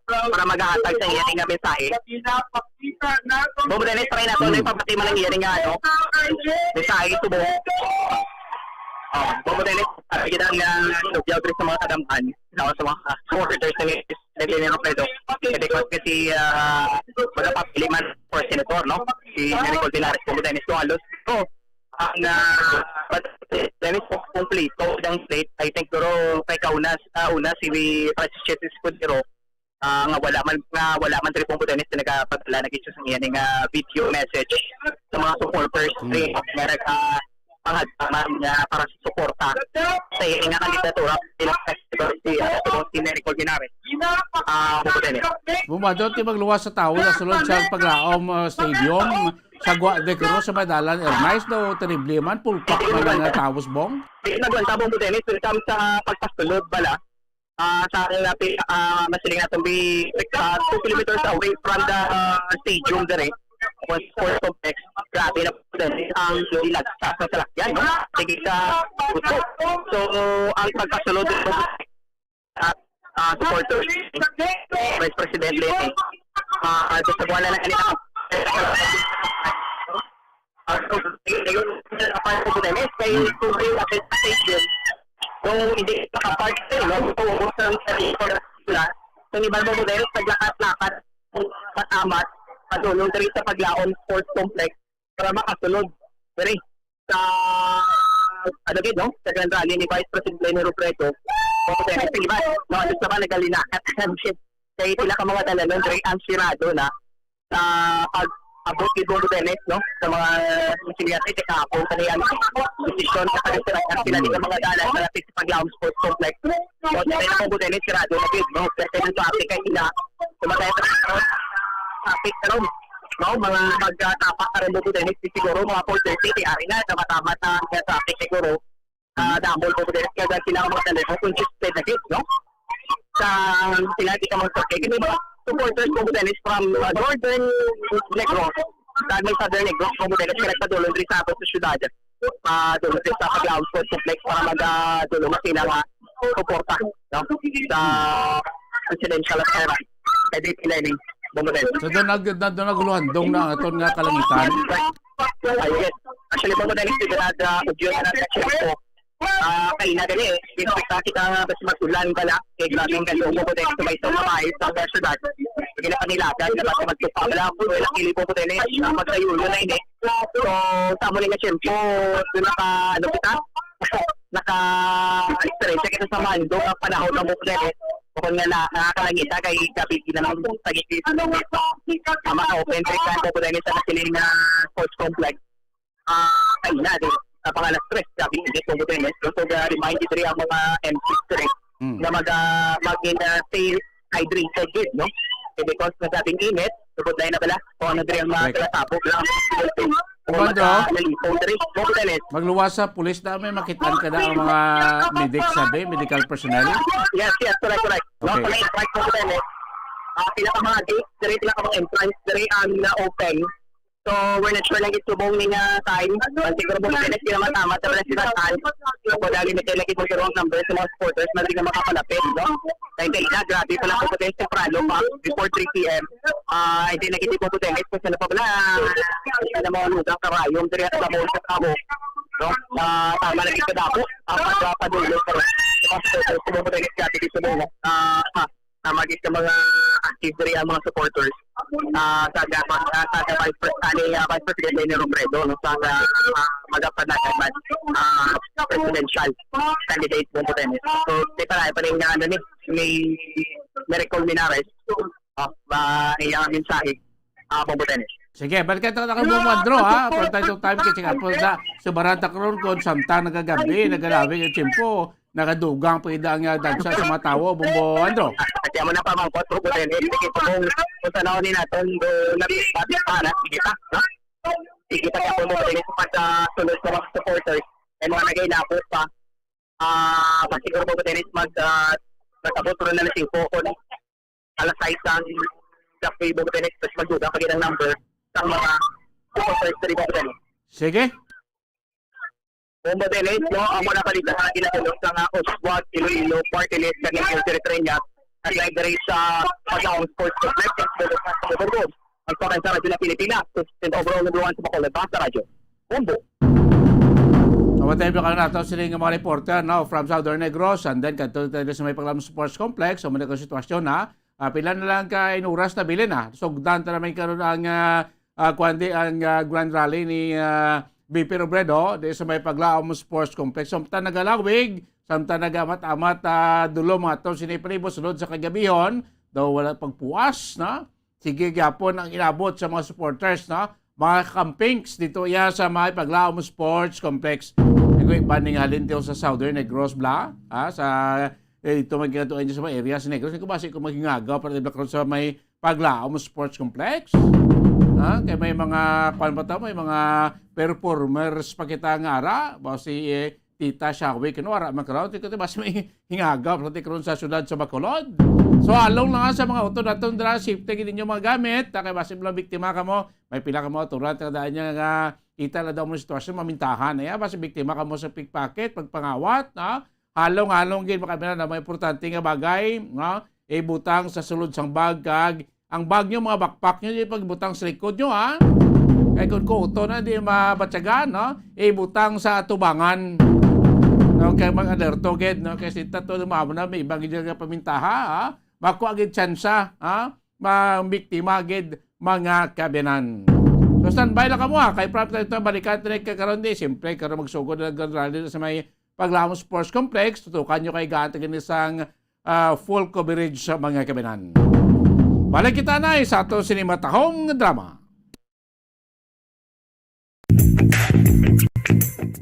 Para maghahatag sa iya nga mensahe. Bongbong Dennis, try nato, ano, ipabati man ang iya nga, ano, mensahe subong. Oh, Bongbong Dennis, sabi kita nga, ano, diri sa mga kadamhan, sa, sa mga, ah, supporters ni, ni Leni Robredo. Kasi, kasi, ah, magpapili man for senator, no? Si Nicole Binares, Bongbong Dennis, so, halos, oh, ang, ah, but, Dennis, kung kompleto ang slate, I think, pero kay kauna, ah, una, si Francis Chavez Escudero, ah, nga wala man, nga wala man diri Bongbong Dennis nga nagapadala na gid sa iya nga video message sa mga supporters Mm. diri nga nag, ah, pangagdaman nga para sa suporta sa iya nga kandidatura bilang presidente, ah, si Nicole Binares. Ah, Bongbong Dennis. Bumado ti magluwas sa tawo sa sulod sa Paglaom, ah, Stadium sa Gua de Cruz sa may dalan, Ermais, daw terrible man, pulpak man ang tawo, Bong. Di nagwanta, Bongbong Dennis, when it comes sa pagpasulod bala, ah, sa akin na pi-, ah, masiling natin, be, ah, two kilometers away from the, ah, stadium dere, o sports complex. Grabe na po din ang hindi nagsa sa salakyan, no? Sige sa gusto. So, ang pagpasulod dito, ah, ah, supporters, Vice President Leni, ah, ah, gusto ko na lang kanina. Ah, so, ayun, sa part ko din, eh, kay Hmm. Kuya Lapid Station. Kung hindi nakapark sila, no? Kung ubos ang sa sila, kung iban mo din, paglakat-lakat, patamat, padulong diri sa Paglaom Sports Complex para makasulod diri sa, ano gid, no? Sa Grand Rally ni Vice President Leni Robredo. Kung sa iban, no? Ano sa ba, nagalinakat ang ship. Kay pila ka mga dalanon diri ang sirado na sa pag-abot ni Bongbong Dennis, no? Sa mga estudyante, kay kahapon pa niya ang desisyon sa pagkasiraan sila dito mga dalan sa lapit sa Paglaom Sports Complex. So, sa Bongbong Dennis, sirado na gid, no? Pero sa traffic kay sila, kumatay sa traffic karon, no? Mga magtapak karon Bongbong Dennis, siguro mga four thirty, kay ari na, namatamat na ang traffic siguro. Ah, damo po diri kaya sila ang mga talento congested na gid, no? Sa sila di ka magpakay, kini mga supporters ko diri from, ah, Northern Negros. Sa may Southern Negros ko diri, sila padulong diri sa ato sa syudad. Ah, dulong diri sa Paglaom Sports Complex para mag, ah, dulong mas sila nga suporta, no? Sa presidential affair. Kaya di sila ini, Bongbong Dennis. So, doon nag-, na, doon nagluhandong na aton nga kalangitan. Ah, yes. Actually, Bongbong Dennis, di ba, nag, ah, ugyon na sa Chico. Ah, kaina gani, eh. Expect kita nga basta mag-ulan bala. Kay grabe ang ganda mo, Bongbong Dennis, sa may isang babae sa syudad. Hindi na panilagan, na basta magtupa bala. Kung wala, kili, Bongbong Dennis, ah, magkayulo na ini. So, sa amo nga tiyempo, doon naka, ano kita? Naka, sa mando nga panahon ng Buko Dennis. Bukod nga na, nakakalangita kay gabi din naman sa gitna. Ang mga open diri sa Buko Dennis sa siling nga sports complex. Ah, ay na, di. Sa mga alas tres, gabi din, Buko Dennis. So, so, uh, remind diri ang mga M Cs diri Hmm. na mag, ah, mag, uh, stay hydrated gid, no? Eh, because nga grabing init, tubod na na bala, kung ano diri ang mga Correct. Kalatabog lang. Kung Ano, ano? Nalipong diri, Buko Dennis. Magluwas sa pulis na may makitaan ka na ang mga medic sabi, medical personnel? Yes, yes, correct, correct. No, Okay. Correct, correct, Buko Dennis. Ah, pila ka mga gate, diri pila ka mga entrance, diri ang na-open. So, we're not sure lagi subong ni nga time. Ang siguro mo pwede sila matama sa pala sila time. So, kung dali na kayo lagi kung ang number sa mga supporters na hindi na makapalapit, no? Kaya hindi na, grabe pala kung pwede temprano pa, before three P M. Ah, hindi na hindi po pwede, kung sila pa pala, na mga lugang karayong, diri at sa mga sa tao. No? Ah, tama lagi sa dabo, ang pagpapadulo sa mga supporters, kung pwede grabe dito mo, ah, ha, na maging sa mga active diri ang mga supporters. Ah, sa ga-, ah, sa ga-, Vice Pres-, ani, ah, Vice President Leni Robredo, no, sa ga-, ah, magapanagan man, ah, presidential candidate mo po, Dennis. So, di pa na, pa rin nga, ano, ni, ni Miracle Minares, ah, ba, iyang mensahe, ah, mo po, Dennis. Sige, balikan ta na kamo, Andro, ha? From time to time, kay check up po na, subaran ta karon kung samtang nagagabi, nagalawig ang tiyempo, nagadugang pa ida ang, ah, dagsa sa mga tawo, Bombo Andro. At yan mo na pamangkot, Bombo Dennis. Sige po kung, kung sa naon ni naton, do, nabisbis para, sige pa, no? Sige pa, kaya po, Bombo Dennis, pag, ah, sunod sa mga supporters, ay mga nag-inabot pa. Ah, mas siguro, Bombo Dennis, mag, ah, mag-abot ron na ng singko, kung alas sais ang Jack Bombo Dennis, tapos magdugang pa gid ang number sa mga supporters sa Bombo Dennis. Sige. Bombo Dennis, no, ang muna balita nga ginatulog sa nga Oswald Iloilo Party List sa New Territory niya, nag-live diri sa Paglaong Sports Complex, sa Bogor. Ang Paglaong sa Radyo ng Pilipinas, President Overall Number One sa Bacolod, Basta Radyo. Bombo. Mamatay pa ka na to, sila nga mga reporter, no, from Southern Negros, and then kadto tayo sa may Paglaong Sports Complex, so muna ko sitwasyon, ha, ah, pila na lang ka inuras na bilin, ha, sugdan ta naman karon ang, ah, ah, kuwan di ang, ah, Grand Rally ni, ah, V P Robredo di sa may Paglaom Sports Complex. Samtang nagalawig, samtang nagamat-amat, ah, dulo mga to sini palibo sulod sa kagabihon, daw wala pagpuas, no? Sige gyapon ang inabot sa mga supporters, no? Mga campings dito iya sa may Paglaom Sports Complex. Nagway ba ning halin sa Southern Negros, bla? Ha? Sa, eh, ito magkikatuan niya sa mga area sa Negros. Kung basi ko maghingagaw para di ba karon sa may Paglaom Sports Complex. Ha? Kay may mga, kwan pa to, may mga performers pa kita nga ara. Ba si, eh, Tita Shawi, kano ara man karon. Tingko, mas may hingagaw, pati karon sa syudad sa Bacolod. So, halong lang sa mga utod naton dira, safety gid ninyo mga gamit. Ta, kay basi lang biktima kamo, may pila ka mga utoran, ta daan niya nga, kita na daw mo sitwasyon, mamintahan. Ay, basi biktima kamo sa pickpocket, pagpangawat, ha? Halong-halong gid, mga kabayan, ang mga importante nga bagay, no? Ibutang sa sulod sang bag, kag ang bag nyo, mga backpack nyo, di pagbutang sa likod nyo, ha? Kay kung kuto na, di mabatyagan, no? Ibutang sa atubangan. No? Kay mag-alerto gid, no? Kay sinta to, mamo na, may ibang gid nga pamintaha, ha? Makuha gid tsansa, ha? Mabiktima gid, mga kabayan. So, standby lang kamo, ha? Kay prompt na ito, balikan tayo kay karon di. Siyempre, karon magsugod na ang Grand Rally sa may Paglaom Sports Complex. Tutukan nyo kay gaan ta gani sang, ah, full coverage sa mga kabayan. Balik kita na sa ato sini matahong drama.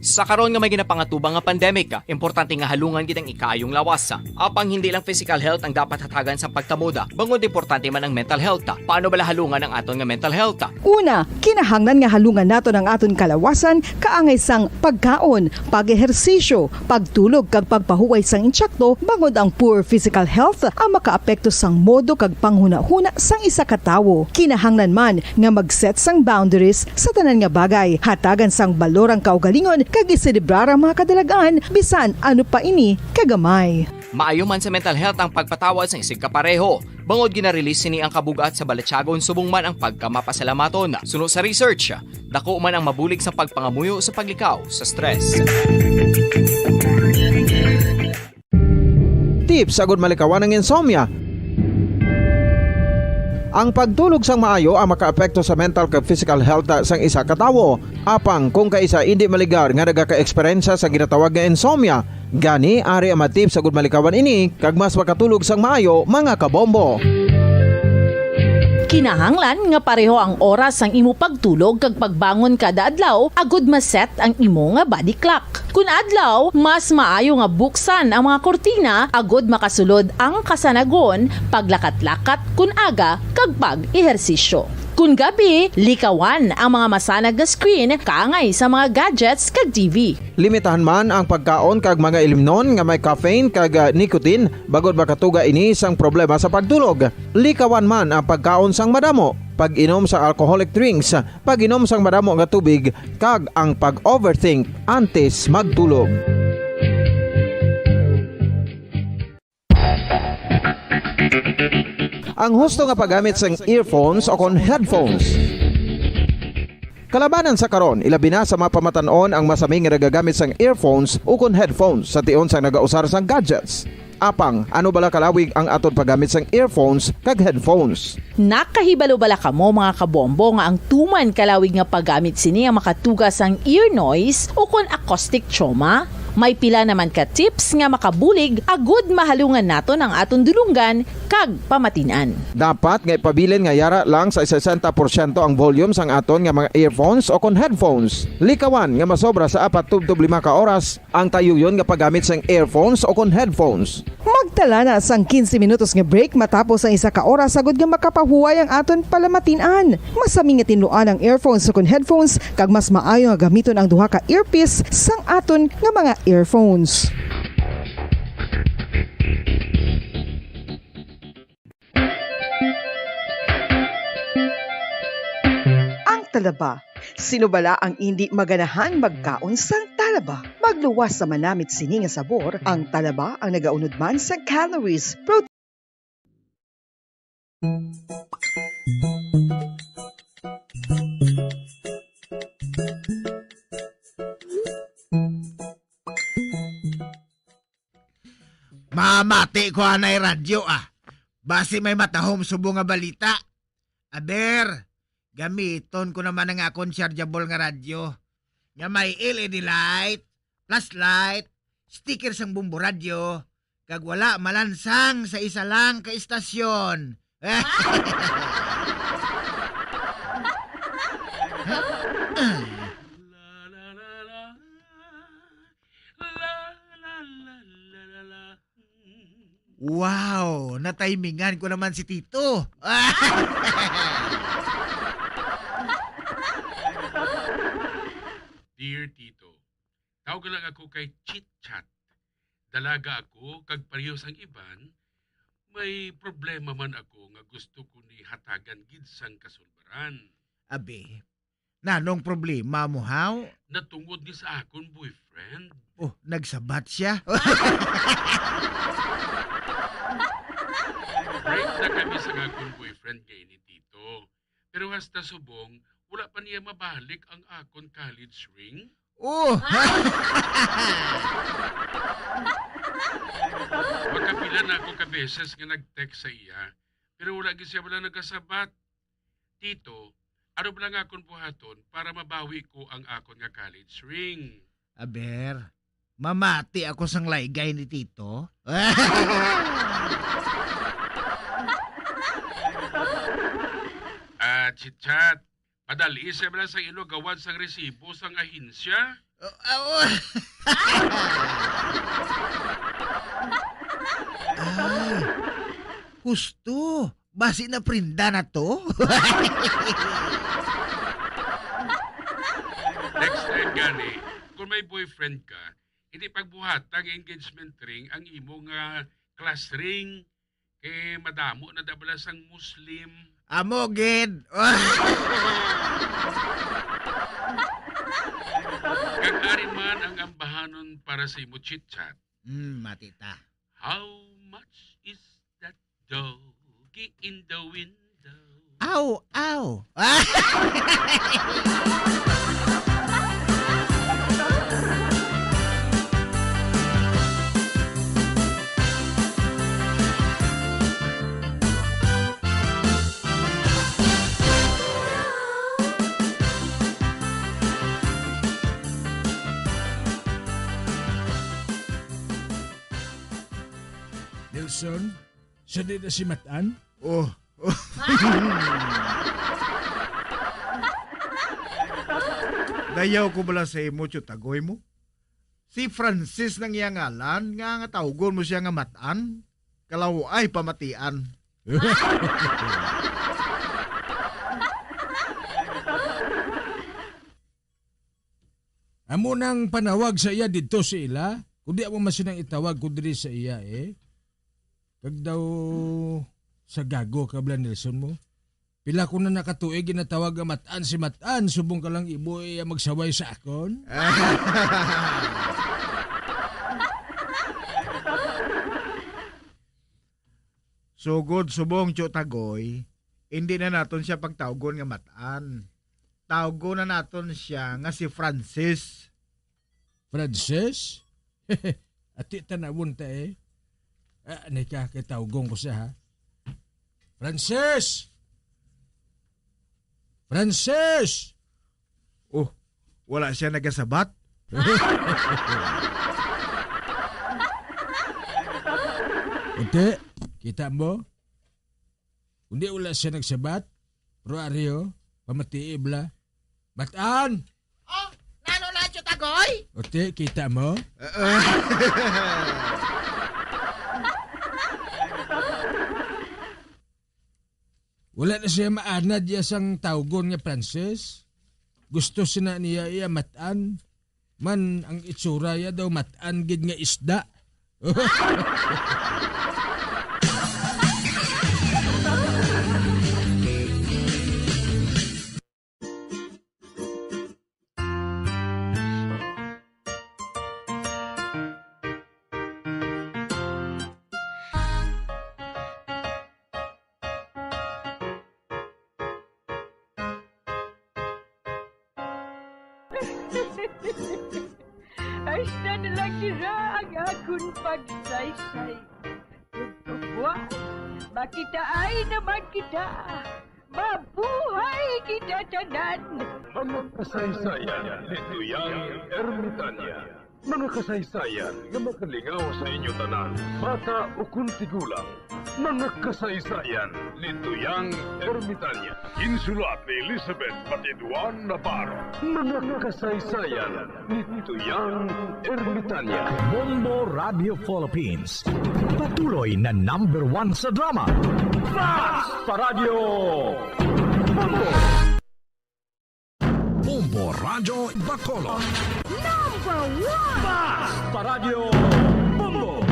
Sa karon nga may ginapangatubang nga pandemic, importante nga halungan gid ang ikaayong lawas. Apang hindi lang physical health ang dapat hatagan sa pagkamoda, bangod importante man ang mental health. Paano bala halungan ang aton nga mental health? Una, kinahanglan nga halungan naton ang aton kalawasan kaangay sang pagkaon, pag-ehersisyo, pagtulog kag pagpahuway sang insakto, bangod ang poor physical health ang makaapekto sang modo kag panghunahuna sang isa ka tawo. Kinahanglan man nga mag-set sang boundaries sa tanan nga bagay, hatagan sang balor ang kaugalingon kag iselebrar ang mga kadalag-an bisan ano pa ini kagamay. Maayo man sa mental health ang pagpatawad sang isigkapareho, bangod gina-release sini ang kabug-at sa balatyagon subong man ang pagkamapasalamaton. Suno sa research, dako man ang mabulig sa pagpangamuyo sa paglikaw sa stress. Tips agud malikawan ang insomnia. Ang pagtulog sang maayo ang makaapekto sa mental kag physical health sang isa ka tawo. Apang kung kaisa indi maligar nga nagaka-eksperyensya sa ginatawag nga insomnia, gani ari ang mga tips agud malikawan ini kag mas makatulog sang maayo, mga kabombo. Kinahanglan nga pareho ang oras sang imo pagtulog kag pagbangon kada adlaw agud ma-set ang imo nga body clock. Kun adlaw, mas maayo nga buksan ang mga kurtina agud makasulod ang kasanagon, paglakat-lakat kun aga, kag pag-ehersisyo. Kun gabi, likawan ang mga masanag nga screen kaangay sa mga gadgets kag T V. Limitahan man ang pagkaon kag mga ilimnon nga may caffeine kag, ah, nicotine, bangod makatuga ini sang problema sa pagtulog. Likawan man ang pagkaon sang madamo, pag-inom sa alcoholic drinks, pag-inom sang madamo nga tubig, kag ang pag-overthink antes magtulog. Ang husto nga paggamit sang earphones o kon headphones. Kalabanan sa karon, ilabi na sa mga pamatan-on ang masami nga nagagamit sang earphones o kon headphones sa tion sang nagausar sang gadgets. Apang, ano bala kalawig ang aton paggamit sang earphones kag headphones? Nakahibalo bala kamo, mga kabombo, nga ang tuman kalawig nga paggamit sini ang makatuga sang ear noise o kon acoustic trauma? May pila naman ka tips nga makabulig agud mahalungan naton ang aton dulonggan kag pamatin-an. Dapat nga ipabilin nga yara lang sa sesenta porsyento ang volume sang aton nga mga earphones o kon headphones. Likawan nga masobra sa apat tubtob lima ka oras ang tayuyon nga paggamit sang earphones o kon headphones. Magtala na sang quince minutos nga break matapos ang isa ka oras, agud nga makapahuway ang aton palamatin-an. Masami nga tinluan ang earphones o kon headphones, kag mas maayo nga gamiton ang duha ka earpiece sang aton nga mga earphones. Ang talaba. Sino bala ang indi maganahan magkaon sang talaba? Magluwas sa manamit sini nga sabor, ang talaba ang nagaunod man sa calories, protein. Mamati ko anay radyo, ah. Basi may matahom subong nga balita. Aber, gamiton ko naman ang akon chargeable nga radyo, nga may L E D light, flashlight, sticker sang Bombo Radyo, kag wala malansang sa isa lang ka istasyon. Wow, natimingan ko naman si Tito. Dear Tito, tawag lang ako kay Chit Chat. Dalaga ako, kag pareho sang iban, may problema man ako nga gusto ko ni hatagan gid sang kasulbaran. Abi, nanong problema mo, haw? Natungod ni sa akon boyfriend. Oh, nagsabat siya? Break na kami sa akon boyfriend nga ini, Tito. Pero hasta subong, wala pa niya mabalik ang akon college ring. Oh! Makapila na ako ka beses nga nag-text sa iya, pero wala gid siya bala nagasabat. Tito, ano bala nga akon buhaton para mabawi ko ang akon nga college ring? Aber, mamati ako sang laygay ni Tito. Ah, Chitchat, padali siya bala sang ilo gawad sang resibo sang ahensya. Oh, oh. Ay, husto. Basi na prenda na to. Next time gani, kung may boyfriend ka, hindi pagbuhata nga engagement ring ang imo nga class ring, kay madamo na da bala sang Muslim. Amo gid. Kag ari man ang ambahanon para sa imo, Chitchat. Hmm, mati ta. How much is that doggy in the window? Aw, aw. Nelson, sa di na si Matan? Oh. Dayaw ko bala sa imo, Tiyutagoy mo? Si Francis nang iya ngalan, nga, nga tawgon mo siya nga Matan? Kalaw ay pamatian. Amo nang panawag sa iya didto sa ila, kundi amo man sinang itawag ko diri sa iya, eh. Kag daw sa gago ka, bala, Nelson mo. Pila ko na nakatuig ginatawag nga Matan si Matan, subong ka lang imo iya magsaway sa akon. Sugod subong, Tiyutagoy, hindi na naton siya pagtawgon nga Matan. Tawgon na naton siya nga si Francis. Francis? Ati tanawon ta, eh. Ah, anay ka, kay tawgon ko siya, ha? Francis! Francis! Oh, wala siya nagasabat? Ate, kita mo? Kundi wala siya nagsabat, pero ari, oh, pamatii bala. Matan! Oh, nano na, Tiyutagoy? Ate, kita mo? Wala na siya maanad iya sang tawgon nga Francis. Gusto sina niya iya Matan. Man, ang itsura ya daw matan gid nga isda. Hasta na lang dira ang akon pagsaysay. Ug buwas, makitaay naman kita. Mabuhay kita tanan! Mga kasaysayan ni Tuyang Ermitanya. Mga kasaysayan nga makalingaw sa inyo tanan, bata ukon tigulang. Mga kasaysayan ni Tuyang Ermitanya. Ginsulat ni Elizabeth Batidwan Navarro. Mga kasaysayan ni Tuyang Ermitanya. Bombo Radio Philippines. Patuloy na number one sa drama. Basta Radyo Bombo! Bombo Radyo Bacolod. Number one! Basta Radyo Bombo!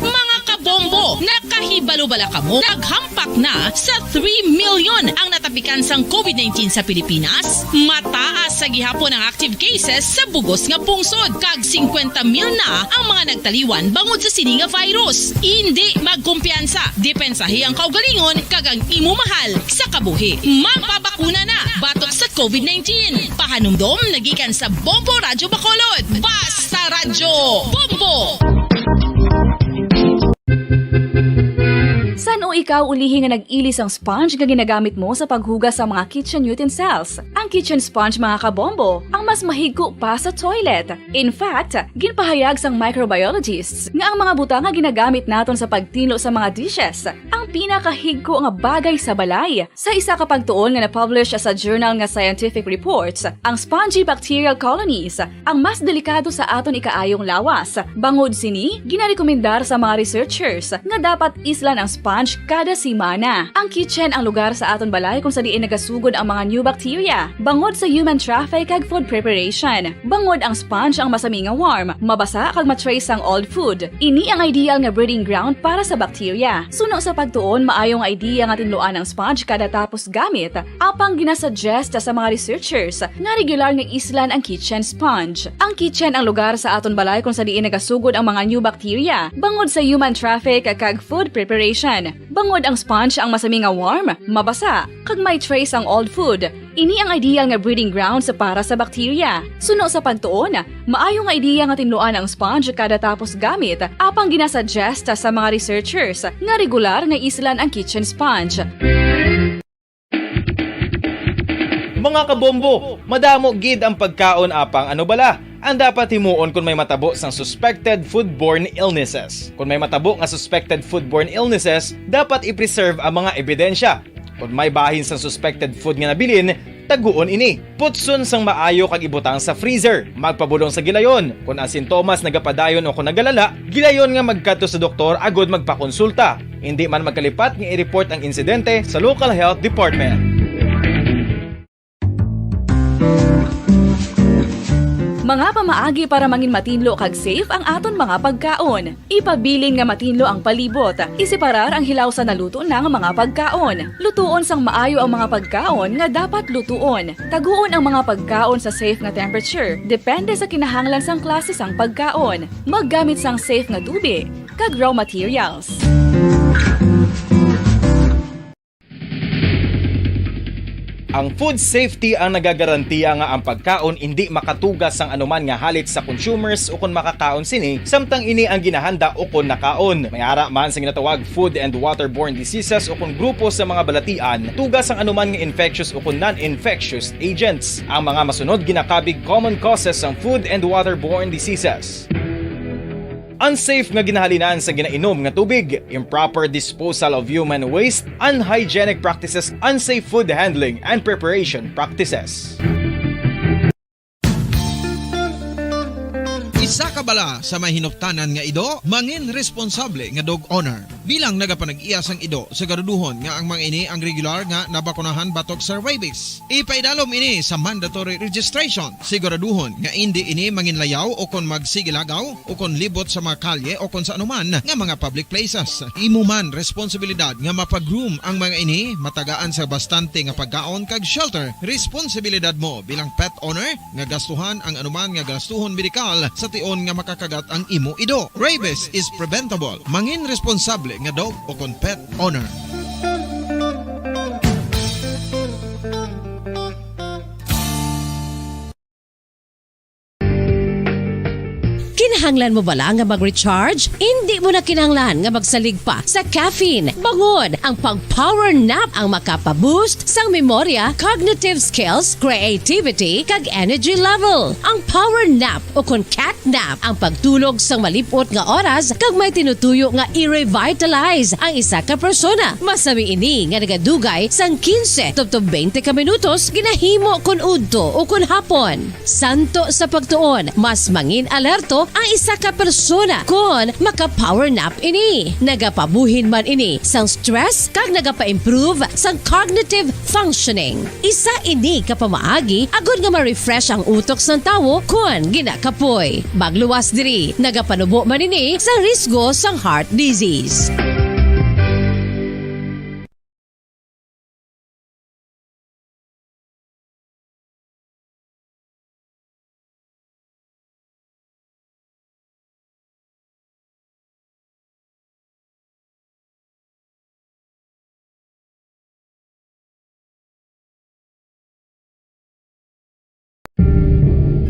Mga kabombo, nakahibalo bala kamo? Naghampak na sa three million ang natapikan sang covid nineteen sa Pilipinas. Mataas sa gihapon ang active cases sa bugos nga pungsod, kag singkwenta mil na ang mga nagtaliwan bangod sa sini nga virus. Indi magkumpiyansa, depensahi ang kaugalingon kag ang imo mahal sa kabuhi. Magpabakuna na batok sa covid nineteen. Pahanumdom na gikan sa Bombo Radyo Bacolod. Basta Radyo Bombo! San-o ikaw ulihi nga nag-ili sang sponge nga ginagamit mo sa paghugas sa mga kitchen utensils? Ang kitchen sponge, mga kabombo, ang mas mahigko pa sa toilet. In fact, ginpahayag sang microbiologists nga ang mga butang nga ginagamit naton sa pagtinlo sa mga dishes ang pinakahigko nga bagay sa balay. Sa isa ka pagtuon nga na-publish sa journal nga Scientific Reports, ang spongy bacterial colonies ang mas delikado sa aton ikaayong lawas. Bangod sini, ginarekomendar sa mga researchers nga dapat islan ang sponge kada semana. Ang kitchen ang lugar sa aton balay kung sa diin nagasugod ang mga new bacteria, bangod sa human traffic kag food preparation. Bangod ang sponge ang masami nga warm, mabasa kag ma-trace ang old food. Ini ang ideal nga breeding ground para sa bacteria. Suno sa pagtuon, maayo nga idea nga tinluan ang sponge kada tapos gamit, apang ginasuggest sa mga researchers nga regular nga islan ang kitchen sponge. Ang kitchen ang lugar sa aton balay kung sa diin nagasugod ang mga new bacteria, bangod sa human traffic kag food preparation. Bangod ang sponge ang masami nga warm, mabasa, kag may trace ang old food, ini ang ideal nga breeding grounds para sa bacteria. Suno sa pagtuon, maayo nga idea nga tinluan ang sponge kada tapos gamit, apang ginasuggest sa mga researchers nga regular nga islan ang kitchen sponge. Mga kabombo, madamo gid ang pagkaon, apang ano bala ang dapat himuon kon may matabo sang suspected foodborne illnesses? Kon may matabo nga suspected foodborne illnesses, dapat i-preserve ang mga ebidensya. Kon may bahin sang suspected food nga nabilin, taguon ini. Putson sang maayo kag ibutang sa freezer. Magpabulong sa gilayon. Kon ang sintomas nagapadayon o kon nagalala, gilayon nga magkadto sa doktor agud magpakonsulta. Indi man magkalipat nga i-report ang insidente sa local health department. Mga pamaagi para mangin matinlo kag safe ang aton mga pagkaon. Ipabilin nga matinlo ang palibot. Isiparar ang hilaw sa naluto na nga mga pagkaon. Lutuon sang maayo ang mga pagkaon nga dapat lutuon. Taguon ang mga pagkaon sa safe nga temperature, depende sa kinahanglan sang klase sang pagkaon. Maggamit sang safe nga tubig kag raw materials. Ang food safety ang nagagarantiya nga ang pagkaon indi makatuga sang anuman nga halit sa consumers ukon makakaon sini, samtang ini ang ginahanda ukon nakaon. May ara man sa ginatawag food and waterborne diseases ukon grupo sa mga balatian, tuga sang anuman nga infectious ukon non-infectious agents. Ang mga masunod ginakabig common causes sang food and waterborne diseases. Unsafe nga ginahalinan sa ginainom nga tubig, improper disposal of human waste, unhygienic practices, unsafe food handling and preparation practices. Isa ka bala sa may hinuptanan nga ido, mangin responsable nga dog owner. Bilang nagapanag-iya sang ido, siguraduhon nga ang mga ini ang regular nga nabakunahan batok sa rabies. Ipaidalom ini sa mandatory registration. Siguraduhon nga indi ini manginlayaw o kon magsigilagaw o kon libot sa mga kalye o kon sa anuman nga mga public places. Imo man responsibilidad nga mapag-groom ang mga ini, matagaan sa bastante nga pagkaon kag shelter. Responsibilidad mo bilang pet owner nga gastuhan ang anuman nga gastuhon medikal sa tion nga makakagat ang imo ido. Rabies is preventable. Mangin responsable nga dog o kon pet owner. Kinahanglan mo bala nga mag-recharge? Indi mo na kinahanglan nga magsalig pa sa caffeine. Bangod, ang pag-power nap ang makapa-boost sang memorya, cognitive skills, creativity, kag energy level. Ang power nap o kon cat nap ang pagtulog sang malip-ot nga oras kag may tinutuyo nga i-revitalize ang isa ka persona. Masami ini nga nagadugay sang quince tubtob twenty ka minutos ginahimo kon udto o kon hapon. Santo sa pagtuon, mas mangin alerto ang isa ka persona kon maka-power nap ini. Nagapabuhin man ini sang stress kag nagapa-improve sang cognitive functioning. Isa ini ka pamaagi agod nga ma-refresh ang utok sang tawo kon ginakapoy. Magluwas diri, nagapanubo man ini sa risgo sang heart disease.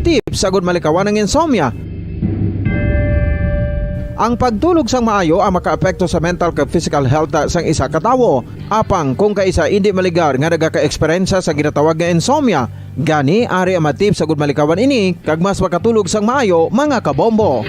Tips agud malikawan ang insomnia. Ang pagtulog sang maayo ang makaapekto sa mental kag physical health sang isa ka tawo. Apang kung kaisa indi maligar nga nagaka-eksperyensya sa ginatawag nga insomnia, gani ari ang mga tips agud malikawan ini kag mas makatulog sang maayo, mga kabombo.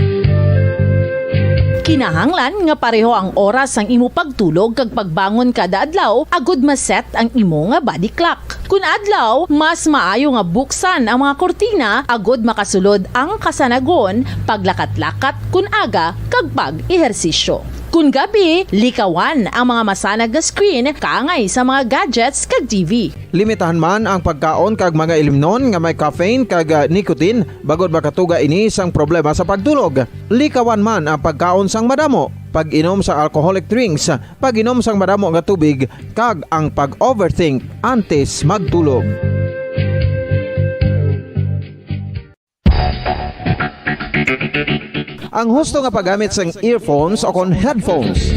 Kinahanglan nga pareho ang oras sang imo pagtulog kag pagbangon kada adlaw agud ma-set ang imo nga body clock. Kun adlaw, mas maayo nga buksan ang mga kurtina agud makasulod ang kasanagon, paglakat-lakat kun aga, kag pag-ehersisyo. Kun gabi, likawan ang mga masanag nga screen kaangay sa mga gadgets kag T V. Limitahan man ang pagkaon kag mga ilimnon nga may caffeine kag, ah, nicotine, bangod makatuga ini sang problema sa pagtulog. Likawan man ang pagkaon sang madamo, pag-inom sa alcoholic drinks, pag-inom sang madamo nga tubig, kag ang pag-overthink antes magtulog. Ang husto nga paggamit sang earphones o kon headphones.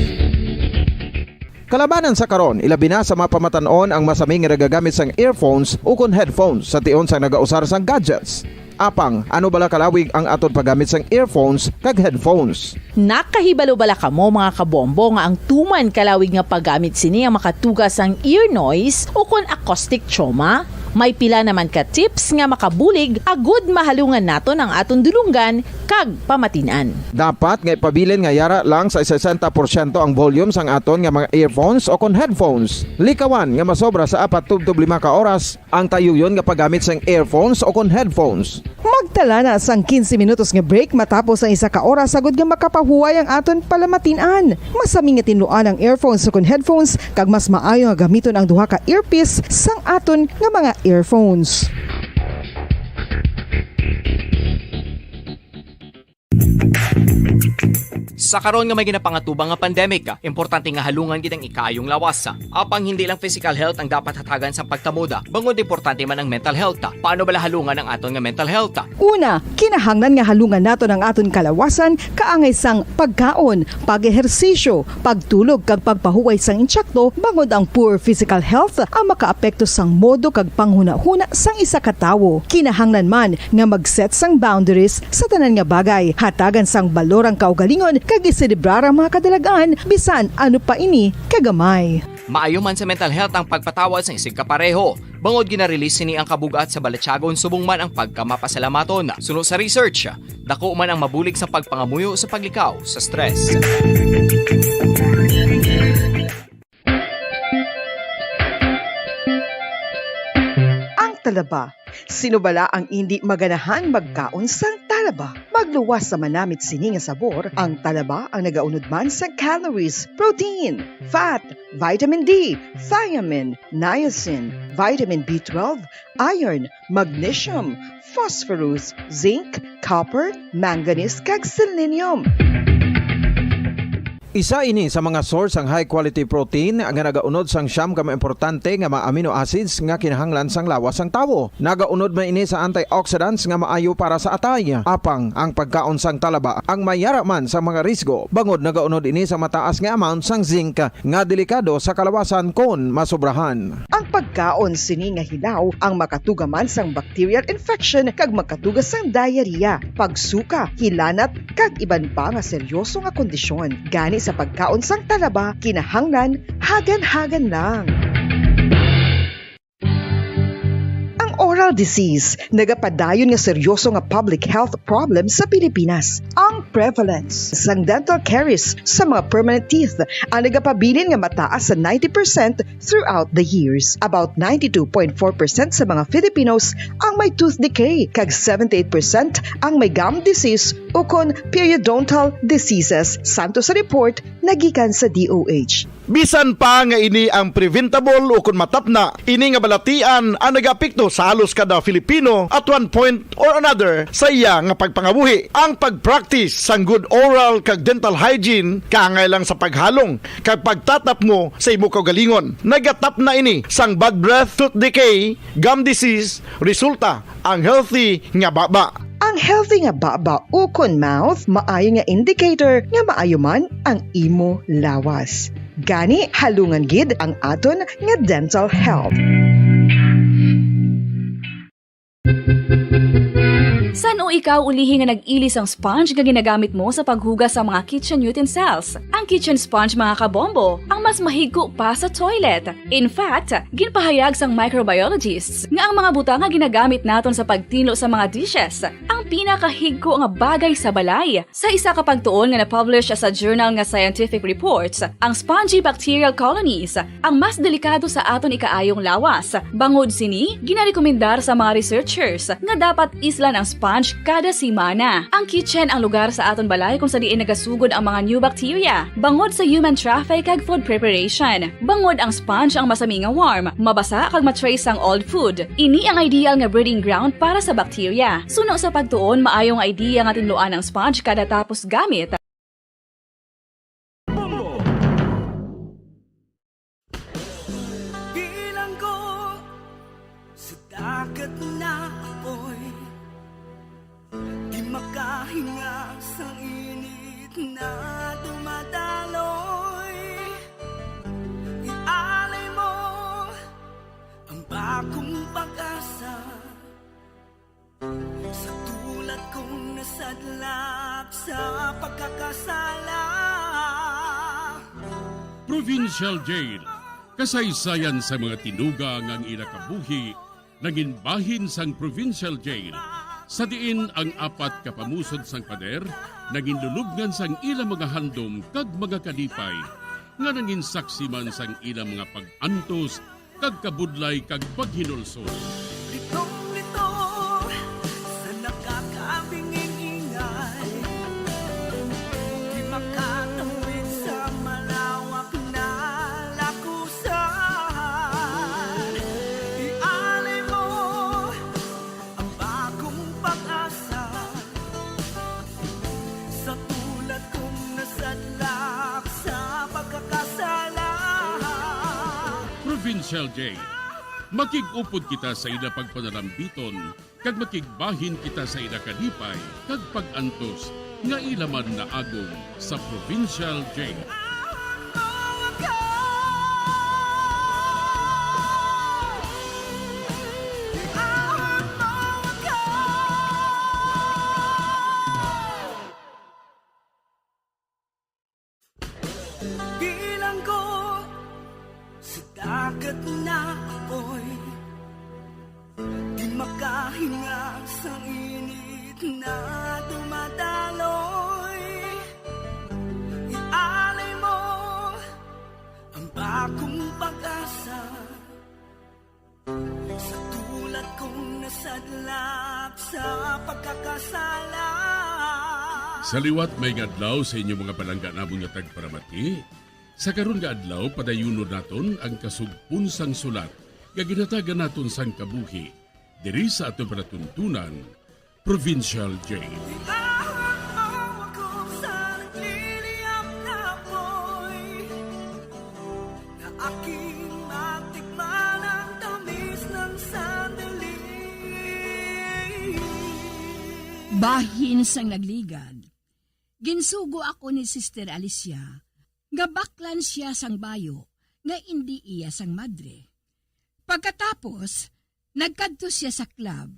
Kalabanan sa karon, ilabi na sa mga pamatan-on ang masami nga nagagamit sang earphones o kon headphones sa tion sang nagausar sang gadgets. Apang, ano bala kalawig ang aton paggamit sang earphones kag headphones? Nakahibalo bala kamo, mga kabombo, nga ang tuman kalawig nga paggamit sini ang makatuga sang ear noise o kon acoustic trauma? May pila naman ka tips nga makabulig agud mahalungan naton ang aton dulonggan kag pamatin-an. Dapat nga ipabilin nga yara lang sa sesenta porsyento ang volume sang aton nga mga earphones o kon headphones. Likawan nga masobra sa apat tubtob lima ka oras ang tayuyon nga paggamit sang earphones o kon headphones. Magtala na sang quince minutos nga break matapos ang isa ka oras, agud nga makapahuway ang aton palamatin-an. Masami nga tinluan ang earphones o kon headphones, kag mas maayo nga gamiton ang duha ka earpiece sang aton nga mga earphones. Sa karon nga may ginapangatubang nga pandemic, importante nga halungan gid ang ikaayong lawas. Apang hindi lang physical health ang dapat hatagan sang pagtamod, bangod importante man ang mental health. Paano bala halungan ang aton nga mental health? Una, kinahanglan nga halungan naton ang aton kalawasan kaangay sang pagkaon, pag-ehersisyo, pagtulog, kag pagpahuway sang insakto, bangod ang poor physical health ang makaapekto sang modo kag panghunahuna sang isa ka tawo. Kinahanglan man nga mag-set sang boundaries sa tanan nga bagay, hatagan sang balor ang kaugalingon, kag iselebrar ang mga kadalagan, bisan ano pa ini kagamay. Maayo man sa mental health ang pagpatawad sang isigkapareho, bangod gina-release sini ang kabug-at sa balatyagon subong man ang pagkamapasalamaton. Suno sa research, dako man ang mabulig sa pagpangamuyo sa paglikaw sa stress. Ang talaba. Sino bala ang indi maganahan magkaon sang talaba? Magluwas sa manamit sini nga sabor, ang talaba ang nagaunod man sang calories, protein, fat, vitamin D, thiamine, niacin, vitamin B twelve, iron, magnesium, phosphorus, zinc, copper, manganese, kag selenium. Isa ini sa mga source sang high quality protein nga nagaunod sang siyam ka mga importante nga mga amino acids nga kinahanglan sang lawas sang tawo. Nagaunod man ini sa antioxidants nga maayo para sa atay. Apang ang pagkaon sang talaba ang may yara man sa mga risgo, bangod nagaunod ini sa mataas nga amount sang zinc nga delikado sa kalawasan kon masobrahan. Ang pagkaon sini nga hilaw ang makatuga man sang bacterial infection kag makatuga sang diarrhea, pagsuka, hilanat, kag iban pa nga seryoso nga kondisyon. Gani sa pagkaon sang talaba, kinahanglan hagan-hagan lang. Ang oral disease nagapadayon nga seryoso nga public health problem sa Pilipinas. Ang prevalence sang dental caries sa mga permanent teeth ang nagapabilin nga mataas sa ninety percent throughout the years. About ninety-two point four percent sa mga Filipinos ang may tooth decay, kag seventy-eight percent ang may gum disease ukon periodontal diseases, santo sa report nga gikan sa D O H. Bisan pa nga ini ang preventable ukon matapna, ini nga balatian ang nagaapekto sa halos kada Filipino at one point or another sa iya nga pagpangabuhi. Ang pag-practice sang good oral kag dental hygiene kaangay lang sa paghalong kag pagtatapmo sa imo kaugalingon. Nagatapna ini sang bad breath, tooth decay, gum disease, resulta ang healthy nga baba. Ang healthy nga baba ukon mouth maayo nga indicator nga maayo man ang imo lawas. Gani, halungan gid ang aton nga dental health. San-o ikaw ulihi nga nag-ili sang sponge nga ginagamit mo sa paghugas sa mga kitchen utensils? Ang kitchen sponge, mga kabombo, ang mas mahigko pa sa toilet. In fact, ginpahayag sang microbiologists nga ang mga butang nga ginagamit naton sa pagtinlo sa mga dishes ang pinakahigko nga bagay sa balay. Sa isa ka pagtuon nga na-publish sa journal nga Scientific Reports, ang spongy bacterial colonies ang mas delikado sa aton ikaayong lawas. Bangod sini, ginarekomendar sa mga researchers nga dapat islan ang sponge kada semana. Ang kitchen ang lugar sa aton balay kung sa diin nagasugod ang mga new bacteria, bangod sa human traffic kag food preparation. Bangod ang sponge ang masami nga warm, mabasa kag ma-trace ang old food. Ini ang ideal nga breeding ground para sa bacteria. Suno sa pagtuon, maayo nga idea nga tinluan ang sponge kada tapos gamit. Bilanggo sa dagat na apoy, di makahinga sa init na dumadaloy. Ialay mo ang bagong pag-asa sa tulad kong nasadlak sa pagkakasala. Provincial Jail, kasaysayan sa mga tinuga nga ang ila kabuhi nangin bahin sang provincial jail, sa diin ang apat ka pamusod sang pader nangin lulubngan sang ila mga handom kag mga kalipay, nga nangin saksi man sang ila mga pag-antos kag kabudlay kag paghinulsol. Litong-lito sa nakakabinging-ingay, di makatawid sa malawak na lakusan. Ialay mo ang bagong pag-asa sa tulad kong nasadlak sa pagkakasala. Provincial Jail. Makig-upod kita sa ila pagpanalambiton, kag makigbahin kita sa ila kalipay kag pag-antos nga ila man naagom sa Provincial Jail. Bilanggo sa dagat na apoy, di makahinga sang init na dumadaloy. Ialay mo ang bagong pag-asa sa tulad kong nasadlak sa pagkakasala. Sa liwat, maayong adlaw sa inyo mga palangga namon nga tagparamati. Sa karon nga adlaw, padayunon naton ang kasugpon sang sulat nga ginhatagan naton sang kabuhi diri sa aton palatuntunan, Provincial Jail. Iahon mo ako sa nagliliyab na apoy, na aking matikman ang tamis ng sandali. Bahin sang nagligad, ginsugo ako ni Sister Alicia nga baklan sia sang bayo nga indi iya sang madre. Pagkatapos, nagkadto sia sa club,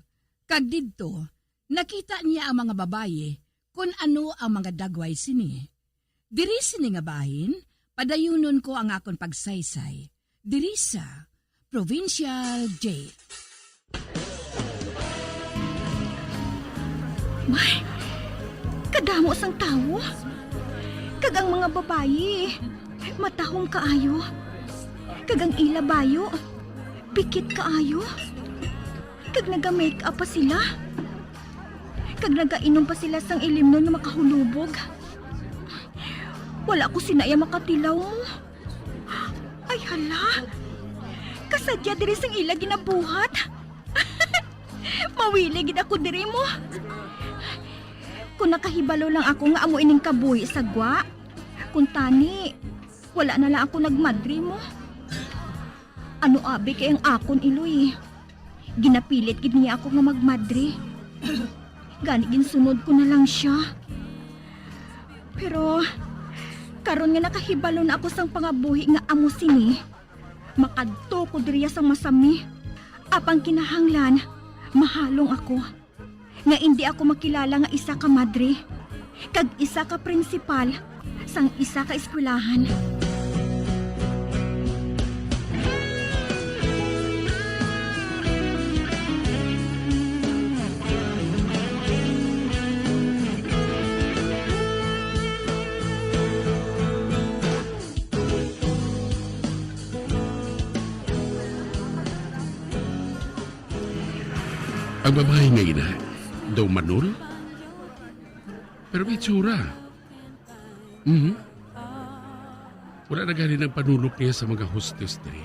kag didto nakita niya ang mga babayi kon ano ang mga dagway sini. Diri sini nga bahin, padayunon ko ang akon pagsaysay diri sa Provincial Jail. May, kadamo sang tawo. Kag ang mga babayi, matahom kaayo. Kag ang ila bayo, pikit kaayo. Kag naga-make-up pa sila. Kag nagainom pa sila sang ilimnon nga makahulubog. Wala ko sina iya makatilaw mo. Ay, hala! Kasadya diri sang ila ginabuhat. Mawili gid ako diri mo. Kung nakahibalo lang ako nga amo ining kabuhi sa gwa, kuntani, wala na lang ako nagmadre mo. Ano abi kay ang akon iloy? Ginapilit gid niya ako nga magmadre. Gani ginsunod ko na lang sia. Pero karon nga nakahibalo na ako sang pangabuhi nga amo sini, makadto ko diriya sang masami. Apang kinahanglan, mahalong ako nga indi ako makilala nga isa ka madre kag isa ka prinsipal sang isa ka eskwelahan. Ang babayi nga ina, daw manol? Pero may itsura. Mhm. Wala na gani nang panulok niya sa mga hostes diri.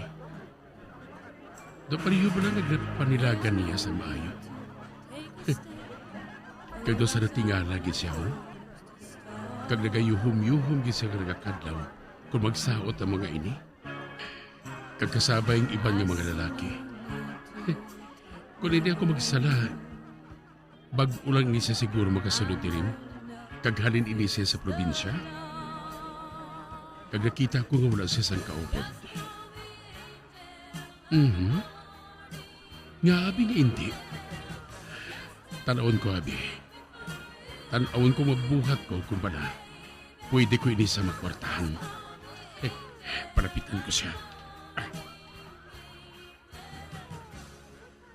Daw pareho bala nagpanilagan niya sa maayo. Kag daw sa natingala gid siya, oh. Kag nagayuhom-yuhom gid siya nga nagakadlaw kung magsaot ang mga ini. Kag kasabay ang iban nga mga lalaki. Kung hindi ako magsala, bag-o lang ini siya siguro makasulod diri, kag halin ini siya sa probinsya. Kag nakita ko nga wala siya sang kaupod. Mhm. Nga abi nga indi? Tan-awon ko, abi. Tan-awon ko, magbuhat ko kung bala pwede ko ini sa makwartahan. Palapitan ko siya.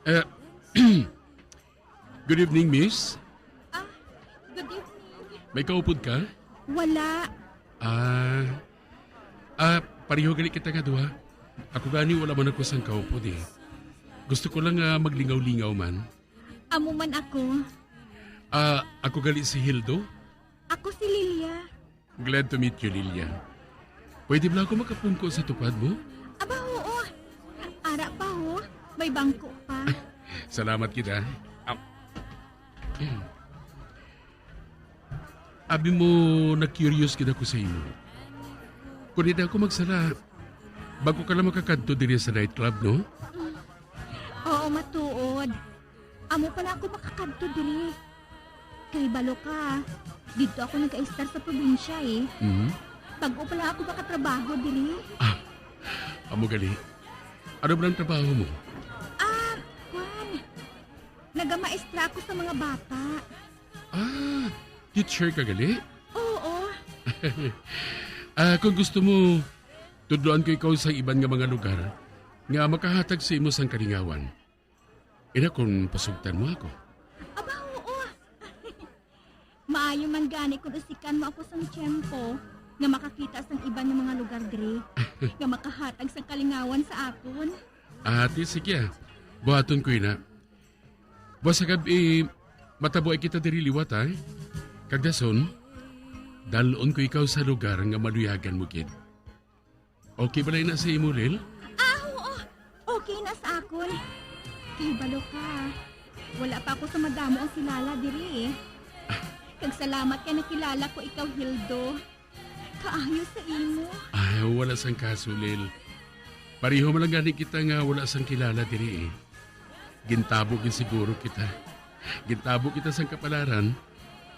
Eh, good evening, miss. Ah, good evening. May kaupod ka? Wala. Ah, ah, pareho gali kita nga duha. Ako gani, wala man ako sang kaupod, eh. Gusto ko lang, ah, maglingaw-lingaw man. Amo man ako. Ah, ako gali si Hildo. Ako si Lilia. Glad to meet you, Lilia. Pwede bala ako makapungko sa tupad mo? Aba, oo. Ara pa, ho. May bangko pa. Salamat kita. Ah. Abi mo, na-curious gid ako sa imo. Kung hindi ako magsala, bago ka lang makakadto diri sa nightclub, no? Oo, matuod. Amo pa lang ako makakadto diri. Kay balo ka, didto ako nag-a-estar sa probinsya, eh. Mhm. Bag-o pa lang ako makatrabaho diri. Ah, amo gali. Ano ba ang trabaho mo? Ah, kwan. Nagamaestra ako sa mga bata. Ah, teacher ka gali? Oo. Ah, kung gusto mo, tudloan ko ikaw sa iban nga mga lugar nga makahatag sa imo sang kalingawan. Ina, kung pasugtan mo ako. Aba, oo. Maayo man gani kung usikan mo ako sang tiyempo nga makakita sang iban nga mga lugar diri nga makahatag sang kalingawan sa akon. Ati, sige, ah. Buhaton ko ina. Buwas sa gab-i, matabuay kita diri liwat, ha? Kag dason, dal-on ko ikaw sa lugar nga maluyagan mo gid. Okay bala ina sa imo, Lil? Ah, oo. Okay na sa akon. Kay balo ka, wala pa ako sa madamo ang kilala diri, eh. Kag salamat kay nakilala ko ikaw, Hildo. Kaayo sa imo. Ay, wala sang kaso, Lil. Pareho man lang gani kita nga wala sang kilala diri, eh. Gintabo gid siguro kita. Gintabo kita sang kapalaran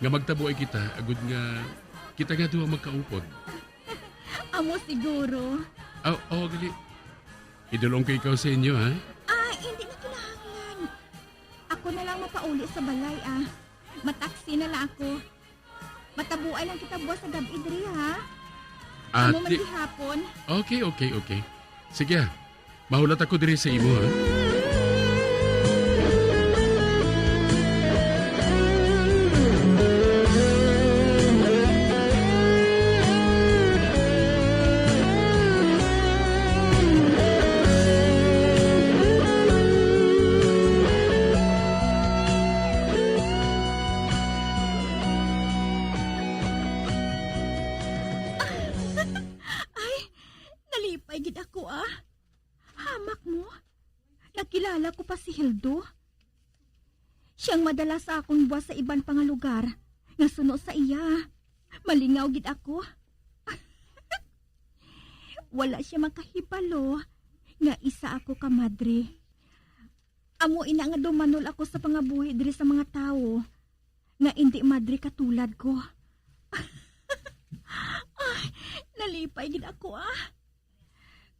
nga magtabuay kita, agod nga kita nga duha magkaupod. Amo siguro. Aw, oh, gali. Idulong ko ikaw sa inyo, ha? Ah, hindi na kinahanglan. Ako na lang mapauli sa balay, ah. Mataksi na lang ako. Matabuay lang kita buwas sa gab-i diri, ha? Amo man Ate gihapon. Okay, okay, okay. Sige, ah. Mahulat ako diri sa imo, ha? Ay, nalipay gid ako, ah. Hamak mo? Nakilala ko pa si Hildo. Siyang madala sa akon buwas sa iban pa nga lugar nga suno sa iya. Malingaw gid ako. Wala siya makahibalo nga isa ako ka madre. Amo ina nga dumanol ako sa pangabuhi diri sa mga tawo nga indi madre katulad ko. Ay, nalipay gid ako, ah.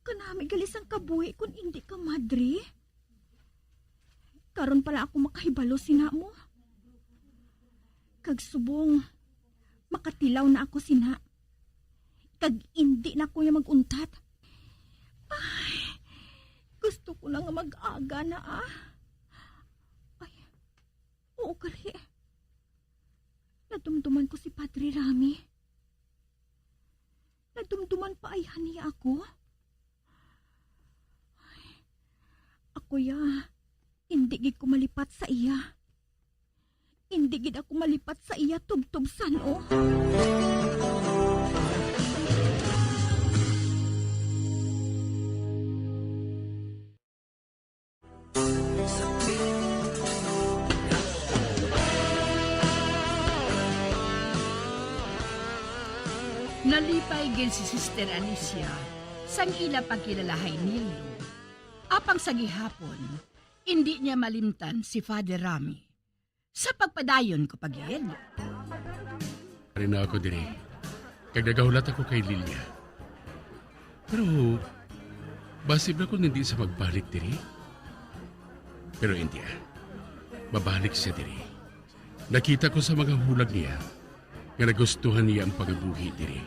Kanami gali sang kabuhi kon indi ka madre. Karon pa lang ako makahibalo sina mo. Kag subong, makatilaw na ako sina. Kag indi na ako niya mag-untat. Ay, gusto ko na nga mag-aga na, ah. Ay, oo, gali. Nadumduman ko si Padre Rami. Nadumduman pa ayhan niya ako? Ay, ako ya, indi gid ko malipat sa iya. Indi gid ako malipat sa iya tubtob san-o. Nalipay gid si Sister Alicia sang ila pagkilalahay ni Lou. Apang sa gihapon, indi niya malimtan si Father Rami. Sa pagpadayon ko pa gid. Ari na ako diri. Kag nagahulat ako kay Lilia. Pero, basi ba kung hindi siya magbalik diri? Pero hindi, ah. Mabalik siya diri. Nakita ko sa mga hulag niya nga nagustuhan niya ang pangabuhi diri.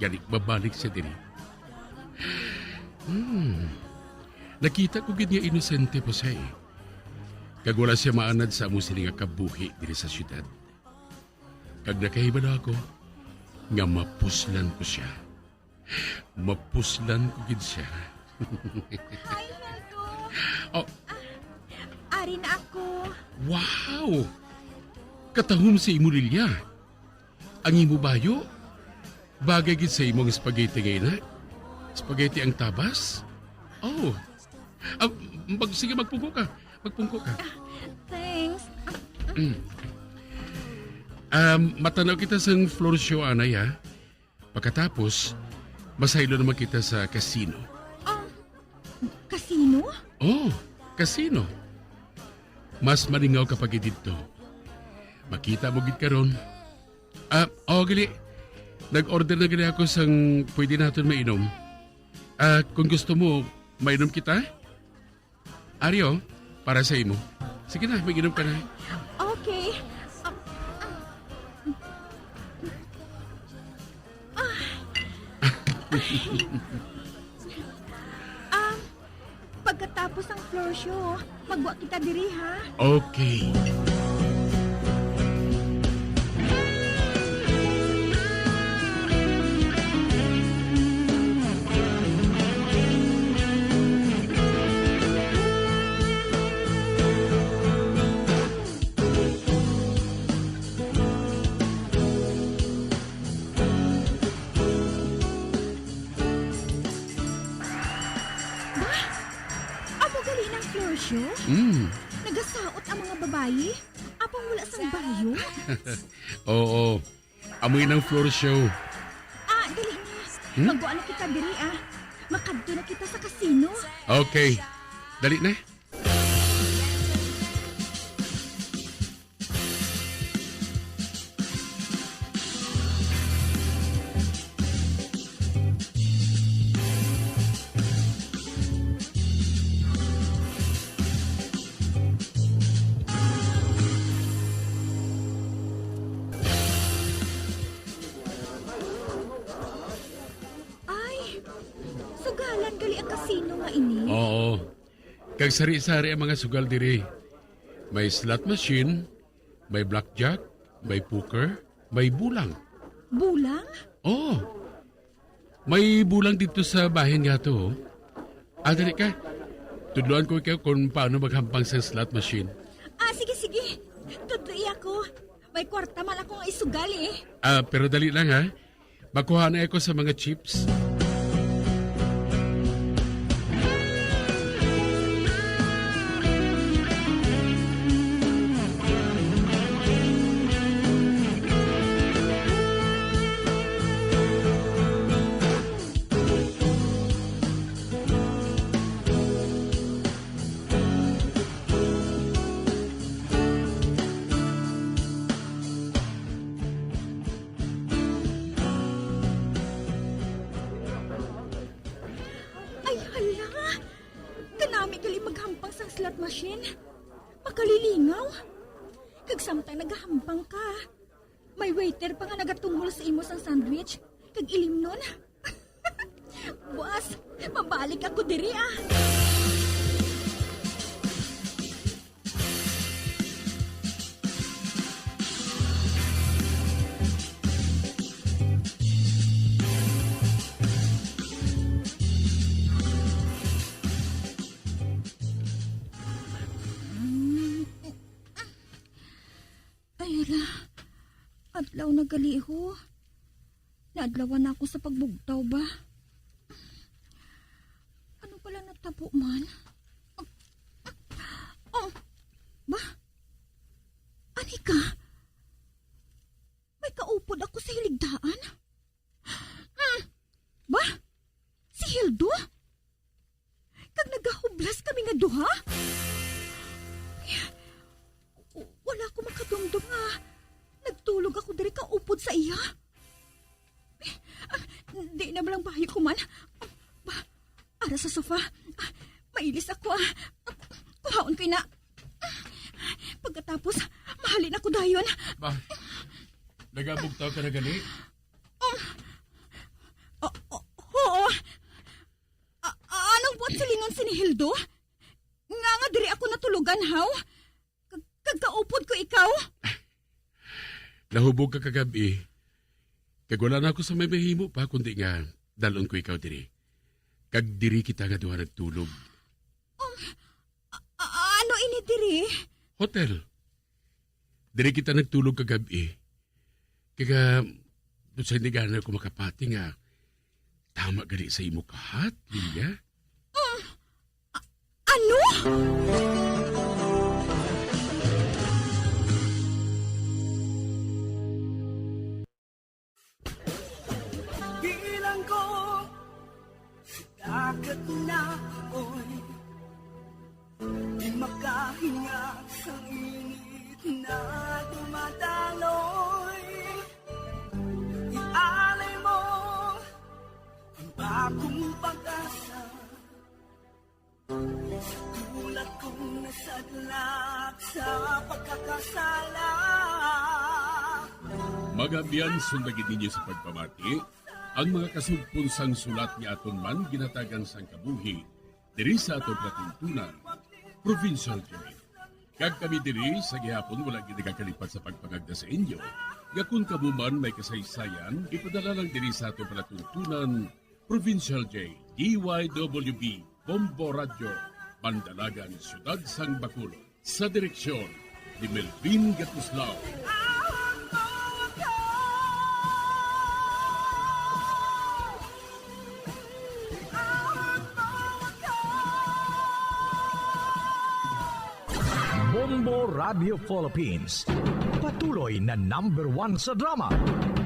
Gani, mabalik siya diri. Hmm. Nakita ko gid nga inosente pa siya, eh. Kag wala sia maanad sa amo sini nga kabuhi diri sa siyudad. Kag nakahibalo ako nga mapuslan ko sia. Mapuslan ko gid sia. Hi, Hildo. Oh. Ah, ari na ako. Wow! Katahom sa imo, Lilia. Ang imo bayo, bagay gid sa imo ang spaghetti nga ina. Spaghetti ang tabas. Oh. Ah, mag-, sige, magpungko ka. Magpungko ka. Ah, thanks. Mm. Um, matanaw kita sang floor show, anay, ha? Pagkatapos, masaylo naman kita sa casino. Ah, casino? Oh, casino. Mas malingaw ka pa gid didto. Makita mo gid karon. Ah, oh, gali. Nag-order na gali ako sang pwede naton mainom. Ah, kung gusto mo, mainom kita? Ari, oh, para sa imo. Sige na, mag-inom ka na. Okay. Ah, ah. Ah. Um, pagkatapos ang floor show, magwa kita diri, ha? Okay. Ba? Amo gali nang floor show? Mm. Nagasaot ang mga babayi? Apang wala sang bayo? Oo. Amoy nang floor show. Ah, dali na. Hmm? Magwa na kita diri, ah. Makadto na kita sa casino. Okay. Dali na. Ay, sugalan gali ang casino nga ini. Oo. Kag sari-sari ang mga sugal diri. May slot machine, may blackjack, may poker, may bulang. Bulang? Oo. May bulang didto sa bahin nga to, oh. Ah, dali ka. Tudloan ko ikaw kung paano maghampang sa slot machine. Ah, sige, sige. Tudloi ako. May kwarta man ako nga isugal, eh. Ah, pero dali lang, ha. Makuha na ako sa mga chips. Ay, hala! Kanami gali maghampang sang slot machine. Makalilingaw. Kag samtang nagahampang ka, may waiter pa nga nagatungol sa imo sang sandwich kag ilimnon. Buas, mabalik ako diri, ah. Ay, hala. Adlaw na gali, ho. Naadlawan na ako sa pagbugtaw ba. Ano pala natabo man? Oh, ba? Ani ka? May kaupod ako sa hiligdaan? Mm. Ba? Si Hildo? Kag nagahublas kami nga duha? W-, wala ko makadumdom nga nagtulog ako diri kaupod sa iya. Ah, di na ba lang bayo ko man? Ba, ara sa sofa. Ah, mailis ako, ah. Kuhaon ko na. Pagkatapos, mahalin ako dayon. Ba, nagabugtaw ka na gali? Um, o-, o-, oo. A-, a-, anong buot silingon sini Hildo? Nga nga diri ako natulogan, haw? Kaupod ko ikaw? Nahubog ka kagab-i, kag wala na ako sa may mahimo pa kundi nga dal-on ko ikaw diri, kag diri kita nga duha nagtulog. Um, a-, a-, ano ini diri? Hotel. Diri kita nagtulog kagab-i. Kag, ah, sa hindi gani ako makapati nga tama gali sa imo kahat, Lilia. Um, a-, ano? Bilang ko sa dagat na apoy, di makahinga sa init na dumadaloy. Ialay mo ang bagong pag-asa. Sa tulad kong nasadlak sa pagkakasala. Mga abyan, sundagin ninyo sa pagpamati ang mga kasugpon sang sulat nga aton man ginatagan sang kabuhi diri sa aton palatuntunan, Provincial Joy. Kag kami diri sa gihapon wala gid nagakalipat sa pagpangagda sa inyo nga kon kamo man may kasaysayan, ipadala lang diri sa aton palatuntunan, Provincial J, D Y W B, Bombo Radyo, Bandalagan, Siyudad sang Bacolod, sa direksyon ni Melvin Gatuslao. Bombo Radio Philippines, patuloy na number one sa drama.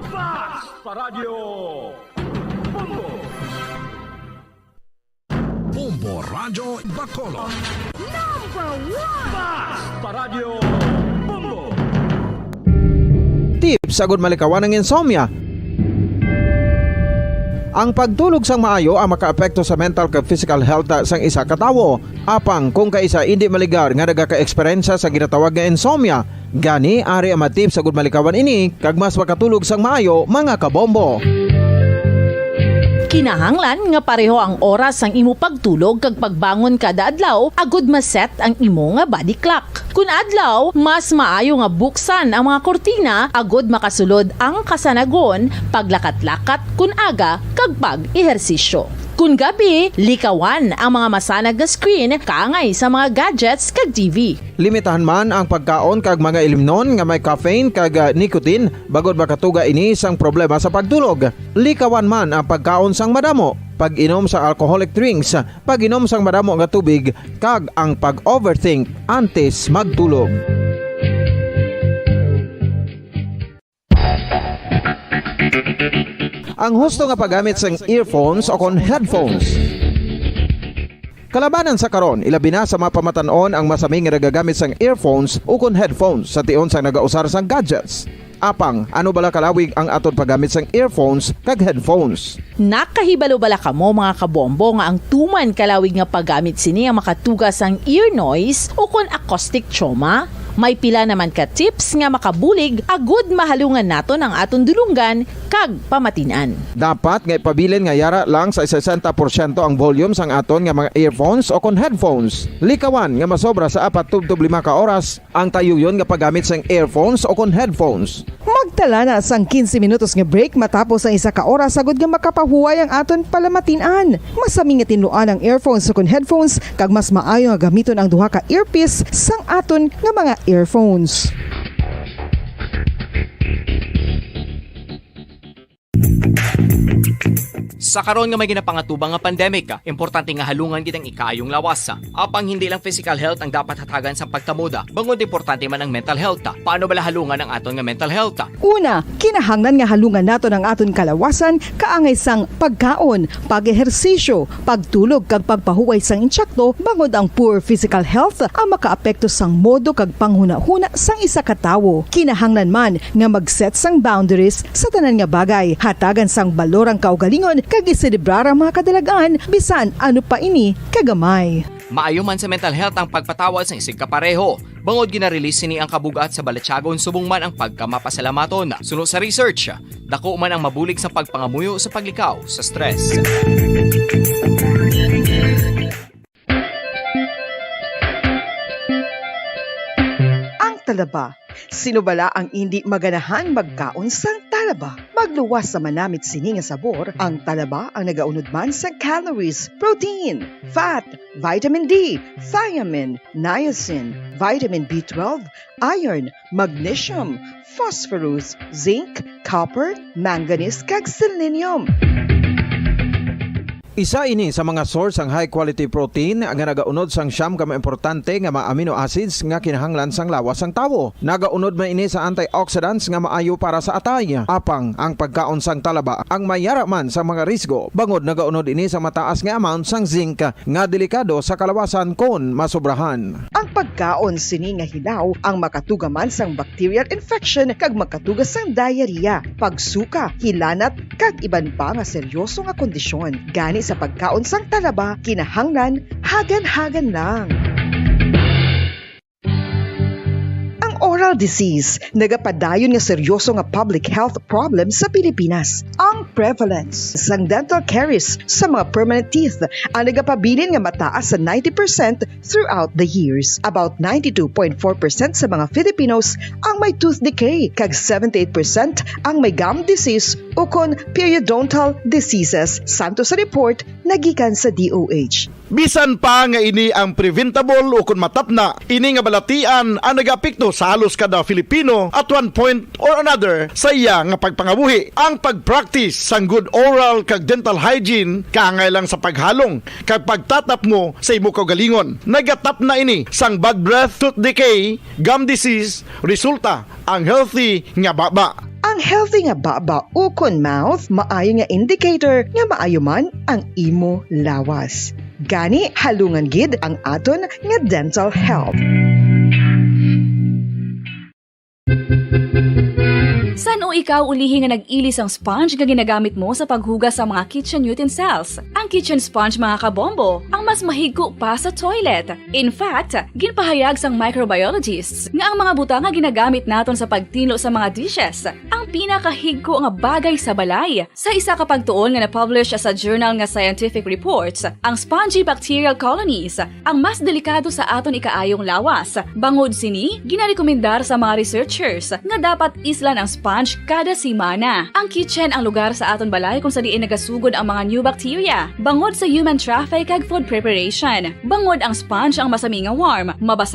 Basta Radyo Bombo! Bombo Radyo Bacolod. Number one! Basta Radyo Bombo! Tips agud malikawan ang insomnia. Ang pagtulog sang maayo ang makaapekto sa mental kag physical health sang isa ka tawo. Apang kung kaisa indi maligar nga nagaka-eksperyensya sa ginatawag nga insomnia, gani ari ang mga tips agud malikawan ini kag mas makatulog sang maayo, mga kabombo. Kinahanglan nga pareho ang oras sang imo pagtulog kag pagbangon kada adlaw agud ma-set ang imo nga body clock. Kun adlaw, mas maayo nga buksan ang mga kurtina agud makasulod ang kasanagon, paglakat-lakat kun aga, kag pag-ehersisyo. Kun gabi, likawan ang mga masanag nga screen kaangay sa mga gadgets kag T V. Limitahan man ang pagkaon kag mga ilimnon nga may caffeine kag, ah, nicotine, bangod makatuga ini sang problema sa pagtulog. Likawan man ang pagkaon sang madamo, pag-inom sa alcoholic drinks, pag-inom sang madamo nga tubig, kag ang pag-overthink antes magtulog. Ang husto nga paggamit sang earphones o kon headphones. Kalabanan sa karon, ilabi na sa mga pamatan-on ang masami nga nagagamit sang earphones o kon headphones sa tion sang nagausar sang gadgets. Apang, ano bala kalawig ang aton paggamit sang earphones kag headphones? Nakahibalo bala kamo, mga kabombo, nga ang tuman kalawig nga paggamit sini ang makatuga sang ear noise o kon acoustic trauma? May pila naman ka tips nga makabulig agud mahalungan naton ang aton dulonggan kag pamatin-an. Dapat nga ipabilin nga yara lang sa sesenta porsyento ang volume sang aton nga mga earphones o kon headphones. Likawan nga masobra sa apat tubtob lima ka oras ang tayuyon nga paggamit sang earphones o kon headphones. Magtala na sang quince minutos nga break matapos ang isa ka oras, agud nga makapahuway ang aton palamatin-an. Masami nga tinluan ang earphones o kon headphones, kag mas maayo nga gamiton ang duha ka earpiece sang aton nga mga earphones. Sa karon nga may ginapangatubang nga pandemic, importante nga halungan gid ang ikaayong lawas. Apang hindi lang physical health ang dapat hatagan sang pagtamod, bangod importante man ang mental health. Paano bala halungan ang aton nga mental health? Una, kinahanglan nga halungan naton ang aton kalawasan kaangay sang pagkaon, pag-ehersisyo, pagtulog kag pagpahuway sang intsakto, bangod ang poor physical health ang makaapekto sang modo kag panghunahuna sang isa ka tawo. Kinahanglan man nga mag-set sang boundaries sa tanan nga bagay, hatagan sang balor ang kaugalingon kag iselebrar ang mga kadalag-an, bisan ano pa ini kagamay. Maayo man sa mental health ang pagpatawad sang isigkapareho, bangod gina-release sini ang kabug-at sa balatyagon subong man ang pagkamapasalamaton. Suno sa research, dako man ang mabulig sa pagpangamuyo sa paglikaw sa stress. Ang talaba. Sino bala ang indi maganahan magkaon sang talaba? Magluwas sa manamit sini nga sabor, ang talaba ang nagaunod man sang calories, protein, fat, vitamin D, thiamine, niacin, vitamin B twelve, iron, magnesium, phosphorus, zinc, copper, manganese, kag selenium. Isa ini sa mga source sang high quality protein nga nagaunod sang siyam ka mga importante nga mga amino acids nga kinahanglan sang lawas sang tawo. Nagaunod man ini sa antioxidants nga maayo para sa atay. Apang ang pagkaon sang talaba ang mayara man sa mga risgo, bangod nagaunod ini sa mataas nga amount sang zinc nga delikado sa kalawasan kon masobrahan. Ang pagkaon sini nga hilaw ang makatuga man sang bacterial infection kag makatuga sang diarrhea, pagsuka, hilanat, kag iban pa nga seryoso nga kondisyon. Gani sa pagkaon sang talaba, kinahanglan hagan-hagan lang. Ang oral disease nagapadayon nga seryoso nga public health problem sa Pilipinas. Ang prevalence sang dental caries sa mga permanent teeth ang nagapabilin nga mataas sa ninety percent throughout the years. About ninety-two point four percent sa mga Filipinos ang may tooth decay, kag seventy-eight percent ang may gum disease ukon periodontal diseases, santo sa report nagikan sa D O H. Bisan pa nga ini ang preventable ukon matapna, ini nga balatian ang nagaapekto sa halos kada Filipino at one point or another sa iya nga pagpangabuhi. Ang pag-practice sang good oral kag dental hygiene kaangay lang sa paghalong kag pagtatapngo sa imo kaugalingon. Nagatapna ini sang bad breath, tooth decay, gum disease, resulta ang healthy nga baba. Ang healthy nga baba ukon mouth maayo nga indicator nga maayo man ang imo lawas. Gani, halungan gid ang aton nga dental health. San-o ikaw ulihi nga nag-ili sang sponge nga ginagamit mo sa paghugas sa mga kitchen utensils? Ang kitchen sponge, mga kabombo, ang mas mahigko pa sa toilet. In fact, ginpahayag sang microbiologists nga ang mga butang nga ginagamit naton sa pagtinlo sa mga dishes ang pinakahigko nga bagay sa balay. Sa isa ka pagtuon nga na-publish sa journal nga Scientific Reports, ang spongy bacterial colonies ang mas delikado sa aton ikaayong lawas. Bangod sini, ginarekomendar sa mga researchers nga dapat islan ang sponge kada semana. Ang kitchen ang lugar sa aton balay kung sa diin nagasugod ang mga new bacteria. Bangod sa human traffic kag food preparation, bangod ang sponge ang masami nga warm, mabasa